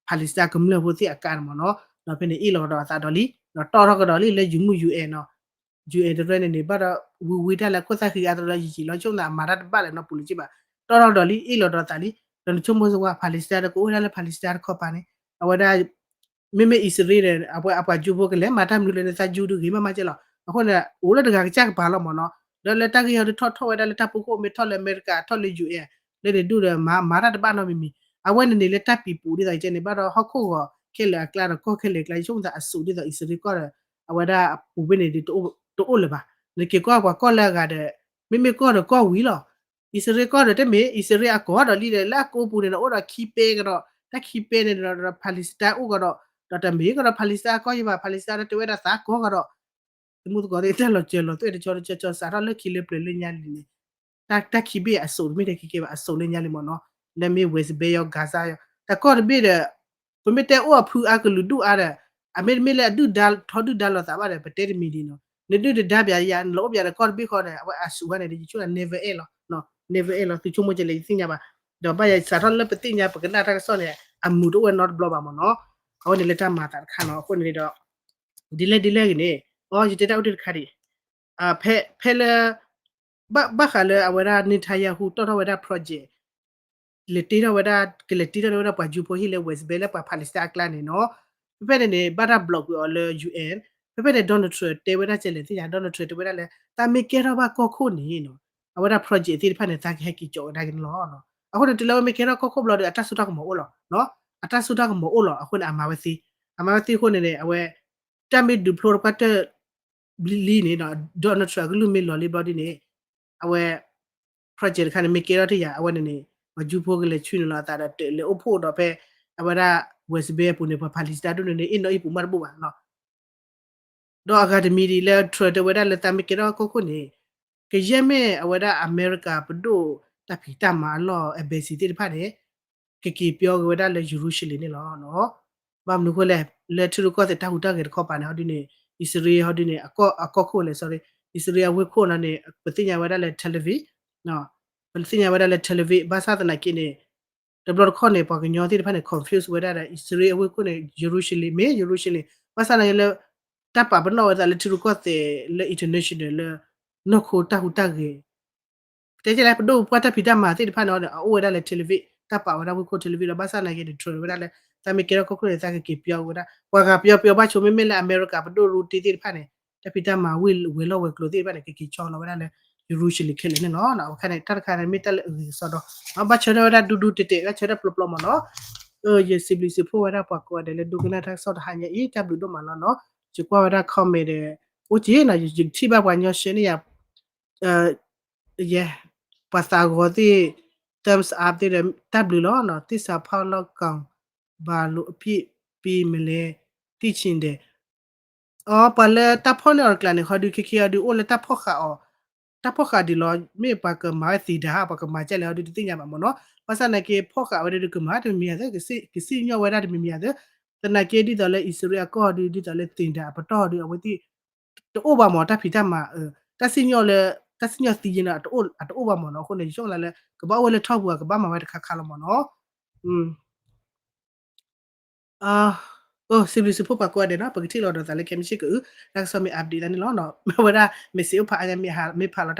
Palestine ကမျၢၢ်ဖိသ့ၣ်အကါန့ၣ်မ့ၢ်နီၤ, ဒီးဖဲန့ၣ်အ့ၣ်လိာ်ကဒီးအသးဒီးလံ, ဒီးတီၢ်ထီၣ်ကဒီးလံလၢယမုၢ် ယူအ့ၣ် နီၤ, ယူအ့ၣ် တရဲၣ်န့ၣ်န့ၣ် ဘၣ်ဒီးဝံၤဝံၤတၢ်လၢခိၣ်သၣ်ဃံအါတလၢယံာ်ယံာ်လီၤ ဆိကမိၣ်သးမၤတၢ်တဘၣ်လၢၤနီတပူၤလၢၤဘၣ်, တီၢ်ထီၣ်ကဒီးလံ အ့ၣ်လိာ်ဒီးသးလံ, ဒီးနဆိကမိၣ်စ့ၢ်ကီး Palestine ဒီးကအိၣ်ဝဲဒၣ်လၢ Palestine တခီပၤန့ၣ်, အဝဲဒၣ် မ့မ့ၢ်အံၣ်စရ့လးန့ၣ် အဝဲအပှၤယူဖိကလဲၤမၤတၢ်မနုၤလၢနသး ယူ ဒုးဂ့ၤမးမးကဲလီၤ, အဃိန့ၣ် အိၣ်လၢတဂၤကစၢ်ကပၤလီၤမ့ၢ်နီၤ, ဒီးလၢတၢ်ဂ့ၢ်ဟီဒုးထီၣ်ထီၣ်ဝဲဒၣ်လၢတၢ်ဖီခိၣ် မ့ၢ်ထီၣ်လၢအမဲရကၤ ထီၣ်လၢ ယူအ့ၣ် လၢန့ၣ်ဒုးဒီးမၤ မၤတၢ်တဘၣ်နီတမံၤမံၤ, အဝဲန့ၣ်န့ၣ်လၢတၢ်ပံၤပူၤဒ်သိးကဲန့ၣ် ဘၣ်ဒီးဟီၣ်ခိၣ်ဂီၤခဲလၢာ်အကျါဒီးကီၢ်ခဲလၢာ်အကျါ ယဆိကမိၣ်သးအစိၤဒ်သိးအံၣ်စရ့လးကီၢ်ဒီး အဝဲဒၣ်အပူၤဘ့ၣ်န့ၣ်ဒုးတအိၣ်လၢၤဘၣ်, နက့ၤကွၢ်ပှၤကီၢ်လၢအဂၤဒီး မ့မ့ၢ်ကီၢ်ဒီးကီၢ်ဝံၤလီၤ အံၣ်စရ့လးကီၢ်ဒီးတမ့ၢ် အံၣ်စရ့လးအကီၢ်ဒီးလံဒီး လၢအကီၢ်ပူၤန့ၣ်ဒီး အိၣ်ဒီးခံပဲကဒီး တၢ်ခံပဲန့ၣ်ဒီး Palestine အိၣ်ကဒီး ဒီးတမ့ၢ်ကဒီး Palestine အကီၢ်ယဘၣ် Palestine ဒီးတဲဝဲဒၣ်သးကီၢ်ကဒီး သမူသကိးသ့ၣ် တၢ်လီၤစၢၤလီၤသွဲၣ်တဆီတဆီဆီစးထီၣ်လၢခံလၢပျၢၤလၢညါလံန့ၣ် တၢ်ခံဘ့ၣ်အစိၤတမ့ၢ်တခီကဲဘၣ် အစိၤလၢညါလံမ့ၢ်နီၤ, လၢမ့ၢ် West Bank ယီ Gaza ယီ တၢ်ကီၢ်တဘ့ၣ်ဒီး ပမ့ၢ်တဲအိၣ်အဖုအါကလုာ်ဒူၣ်အါဒီး အမ့တမ့ၢ်လၢအဒုၣ်ဒါထီဒုၣ်ဒါလိာ်သးဘၣ်ဒီး ပတဲတမံၤဒ်နီၤ, နဒုၣ်တဒါပယၤယၤ နလီၤအိၣ်ပယၤဒီးကီၢ်တဘ့ၣ်ဃီဒီး အဝဲအစူၢ်ဝဲန့ၣ်ဒီး ယဆိကမိၣ် never end လီၤ, never end လီၤ သုဆိကမိၣ်ကလဲၣ် ယသ့ၣ်ညါဘၣ်, ဒီးဘၣ်ယၤစးထီၣ်လၢပသ့ၣ်ညါပကနၣ်တၢ်ကစီၣ်န့ၣ် အမုာ်တအိၣ်ဝဲနီတဘျီဘၣ်မ့ၢ်နီၤ, အဝဲန့ၣ်လၢတၢ်မၤသးတခါနီၤ, အဃိန့ၣ်ဒီး ဒ်လဲၣ်ဒ်လဲၣ်ဂ့ၤန့ၣ် အီ ယတဲတၢ်အိၣ်တ့ၢ်တခါဒံး ဖဲ ဖဲလၢ ဘၣ် ဘၣ်ဃးလၢအဝဲဒၣ် Netanyahu တီၢ်ထီၣ်ဝဲဒၣ် project လဲၤတ့ထီၣ်ဝဲဒၣ် ကလဲၤတ့ထီၣ်ဝဲဒၣ်ပှၤယူဖိဟံၣ်လၢ West Bank လၢပှၤ Palestine အကျါန့ၣ်နီၤ, ဖဲဖဲန့ၣ်န့ၣ် ဘၣ်တၢ် block ကွံာ်အီၤလၢ ယူအ့ၣ်, ဖဲဖဲန့ၣ် Donald Trump တဲဝဲဒၣ်ကလဲၣ်သ့ၣ်ညါ Donald Trump တဲဝဲဒၣ်လၢ သးမ့ၢ်ကဲထီၣ်ဘၣ်ကီၢ်ခိၣ်န့ၣ်နီၤ, အဝဲဒၣ် project သ့ၣ်တဖၣ်န့ၣ် သးကဟဲက့ၤကၠီးဝဲဒၣ်က့ၤန့ၣ်လီၤ. အဃိန့ၣ် တုၤလၢအဝဲမ့ၢ်ကဲထီၣ်ကီၢ်ခိၣ်ဘျီဒီး အတၢ်စိတၢ်ကမီၤအိၣ်လီၤ, အတၢ်စိတၢ်ကမီၤအိၣ်လီၤ အဃိန့ၣ် အမၤဝဲသ့, အမၤဝဲသ့အဃိန့ၣ်န့ၣ် အဝဲ တၢ်မ့ၢ်ဒုးဖျိတပှၢ်တၢၢ် လံန့ၣ်ဒီး Donald Trump အကလုၢ်မ့ၢ်လီၤလံဘျီဒ်န့ၣ် အဝဲ project တခါန့ၣ် မ့ၢ်ကဲထီၣ်တ့ၢ်ယၤ အဝဲန့ၣ်န့ၣ် ပှၤယူဖိကလဲၤဆှၢနုာ်လီၤအသးဒီး တလဲၤအိၣ်ဖှိၣ်ဒီးဖဲ အဝဲဒၣ် West Bank အပူၤန့ၣ် ပှၤ Palestine ဒိၣ်န့ၣ်န့ၣ် အ့ၣ်နီၣ်အံၤပူၤမးတဘၣ်ဘၣ်နီၤ. ဒီးအဂၤတမံၤဒ်လၢ Trump တဲဝဲဒၣ်လၢသးမ့ၢ်ကဲထီၣ်ကီၢ်ခိၣ်န့ၣ် ကယဲၢ်မ့ၢ်အဝဲဒၣ် America ပဒိၣ်တၢ်ဖံးတၢ်မၤအလီၢ် embassy သ့ၣ်တဖၣ်န့ၣ် ကက့ၤပၠီက့ၤဝဲဒၣ်လၢ Jerusalem န့ၣ်လီၤ. ဘၣ်မနုၤအဃိလဲၣ်, လၢထံရူၢ်ကီၢ်သဲးတၢ်ဟူးတၢ်ဂဲၤတခီပၤန့ၣ် ဟီဒ်န့ၣ် အံၣ်စရ့လးဟီဒ်န့ၣ် အကီၢ်ခိၣ်လဲၣ် sorry အံၣ်စရ့လးအဝ့ၢ်ခိၣ်လီၤန့ၣ် ပသ့ၣ်ညါဝဲဒၣ်လၢ Tel Aviv, ပသ့ၣ်ညါဝဲဒၣ်လၢ Tel Aviv ဘၣ်ဆၣ်သနာ်က့န့ၣ် တဘျီတခီၣ်န့ၣ် ပှၤကညီသ့ၣ်တဖၣ်န့ၣ် confuse ဝဲဒၣ်ဒီး အံၣ်စရ့လးအဝ့ၢ်ခိၣ်န့ၣ် Jerusalem မ့ၢ် Jerusalem ဘၣ်ဆၣ်သနာ်က့လၢ တၢ်ပာ်ပနီၣ်ဝဲသးလၢထံရူၢ်ကီၢ်သဲးလၢ international လၢ နီၢ်ခိတၢ်ဟူးတၢ်ဂဲၤ တဲကလဲၣ် ပဒိၣ်ပှၢ်တၢ်ဖံးတၢ်မၤသ့ၣ်တဖၣ်န့ၣ်ဒီး အအိၣ်ဝဲဒၣ်လၢ Tel Aviv တၢ်ပာ်ဝဲဒၣ်ဝ့ၢ်ခိၣ် Tel Aviv ဒီး ဘၣ်ဆၣ်သနာ်က့ Detroit ဝဲဒၣ်လၢ တၢ်မ့ၢ်ကဲထီၣ်ကီၢ်ခိၣ်န့ၣ် သးကက့ၤပၠီကွံာ်ဝဲဒၣ် ပှၤဂၤပၠီပၠီဘၣ်ဆိ မ့မ့ၢ်လၢအမဲရကၤ ပဒိၣ်ရူတ့သ့ၣ်တဖၣ်န့ၣ် တၢ်ဖံးတၢ်မၤဝ့ၢ်ဝဲၤလီၢ်ဝဲၤကျိၤသ့ၣ်တဖၣ်န့ၣ် ကက့ၤဆီလီၤဝဲဒၣ်လၢ Jerusalem ခဲလၢာ်န့ၣ်လီၤ. အခါန့ၣ် တၢ်တခါန့ၣ်မ့ၢ်တၢ်လၢအဂ့ၤကစီဒီ ဘၣ်ဆၢထၢၣ်ဝဲဒၣ်ဒူဒူတဲာ်တဲာ် ဘၣ်ဆၢထၢၣ်ပျီပျီမ့ၢ်နီၤ. ယစံးဘျုးစံးဖှိၣ်ဝဲဒၣ်ပှၤကိးဂၤဒဲးလၢဒိကနၣ်တၢ်ကစီၣ်တဟါညါအံၤ တၢ်ဘျုးဒိၣ်မးလီၤနီၤ. ယကွၢ်ဝဲဒၣ် comment ဒီး အိၣ်က့နီၤ ယကထံၣ်ဘၣ်ပှၤညီ share န့ၢ်ယၤ ယဲ ပှၤသးဂီၤသ့ၣ် thumbs up သ့ၣ်ဒီး တၢ်ဘျုးလီၤနီၤ. သစ္စာဖောက်လောက်ကောင် ဘာလို့အပြစ်ပေးမလဲ သိချင်တယ်. အီ ပှၤလၢတၢ်ဖီၣ်န့ၢ်အီၤတကျါန့ၣ် ဟီဒုးခဲခဲအီၤဒုးအိၣ်လၢတၢ်ဖီၣ်ဃာ်အီၤ, တၢ်ဖီၣ်ဃာ်ဒံးလီၤ. မ့ၢ်ပှၤကမၤဝဲသ့ၣ်ဒၣ် ပှၤကမၤကဲလဲၣ်ဟီဒုးတသ့ၣ်ညါဘၣ်မ့ၢ်နီၤ. ဘၣ်ဆၣ်သနာ်က့ ဖီၣ်ဃာ်ဝဲဒၣ်ဒုးကမၤတမံၤမံၤသ့ ကစံၣ်ညီၣ်ဝဲဒၣ်တမံၤမံၤသ့. သနာ်က့ဒ်သိးလၢအံၣ်စရ့လးအကီၢ်ဟီဒုး ဒ်သိးလၢသ့ၣ်ဒၣ်အပတီၢ်ဟီဒုး အဝဲသ့ၣ် တအိၣ်ဘၣ်မ့ၢ် တၢ်ဖံးတၢ်မၤ တၢ်စံၣ်ညီၣ်လၢ တၢ်စံၣ်ညီၣ်သံယဲၢ်န့ၣ် အတအိၣ်ဘၣ်မ့ၢ်နီၤ. အဃိန့ၣ် ယဆိကမိၣ်လၢ ကဘၣ်အိၣ်ဝဲလၢထီပူၤ ကဘၣ်မၤဝဲတခါခါလီၤမ့ၢ်နီၤ. စံးဘျုးစံးဖှိၣ်ပှၤကိးဂၤဒဲးနီၤ. ပကထံၣ်လိာ်ဒီးသးလၢ ခဲမုၢ်ဆ့ၣ်ကအု တၢ်ကစီၣ်မ့ၢ် update သးန့ၣ်လီၤ. မ့ၢ်ဝဲဒၣ် message အိၣ်ဖးအါညါ မ့ၢ်ဖးလီၤတၢ်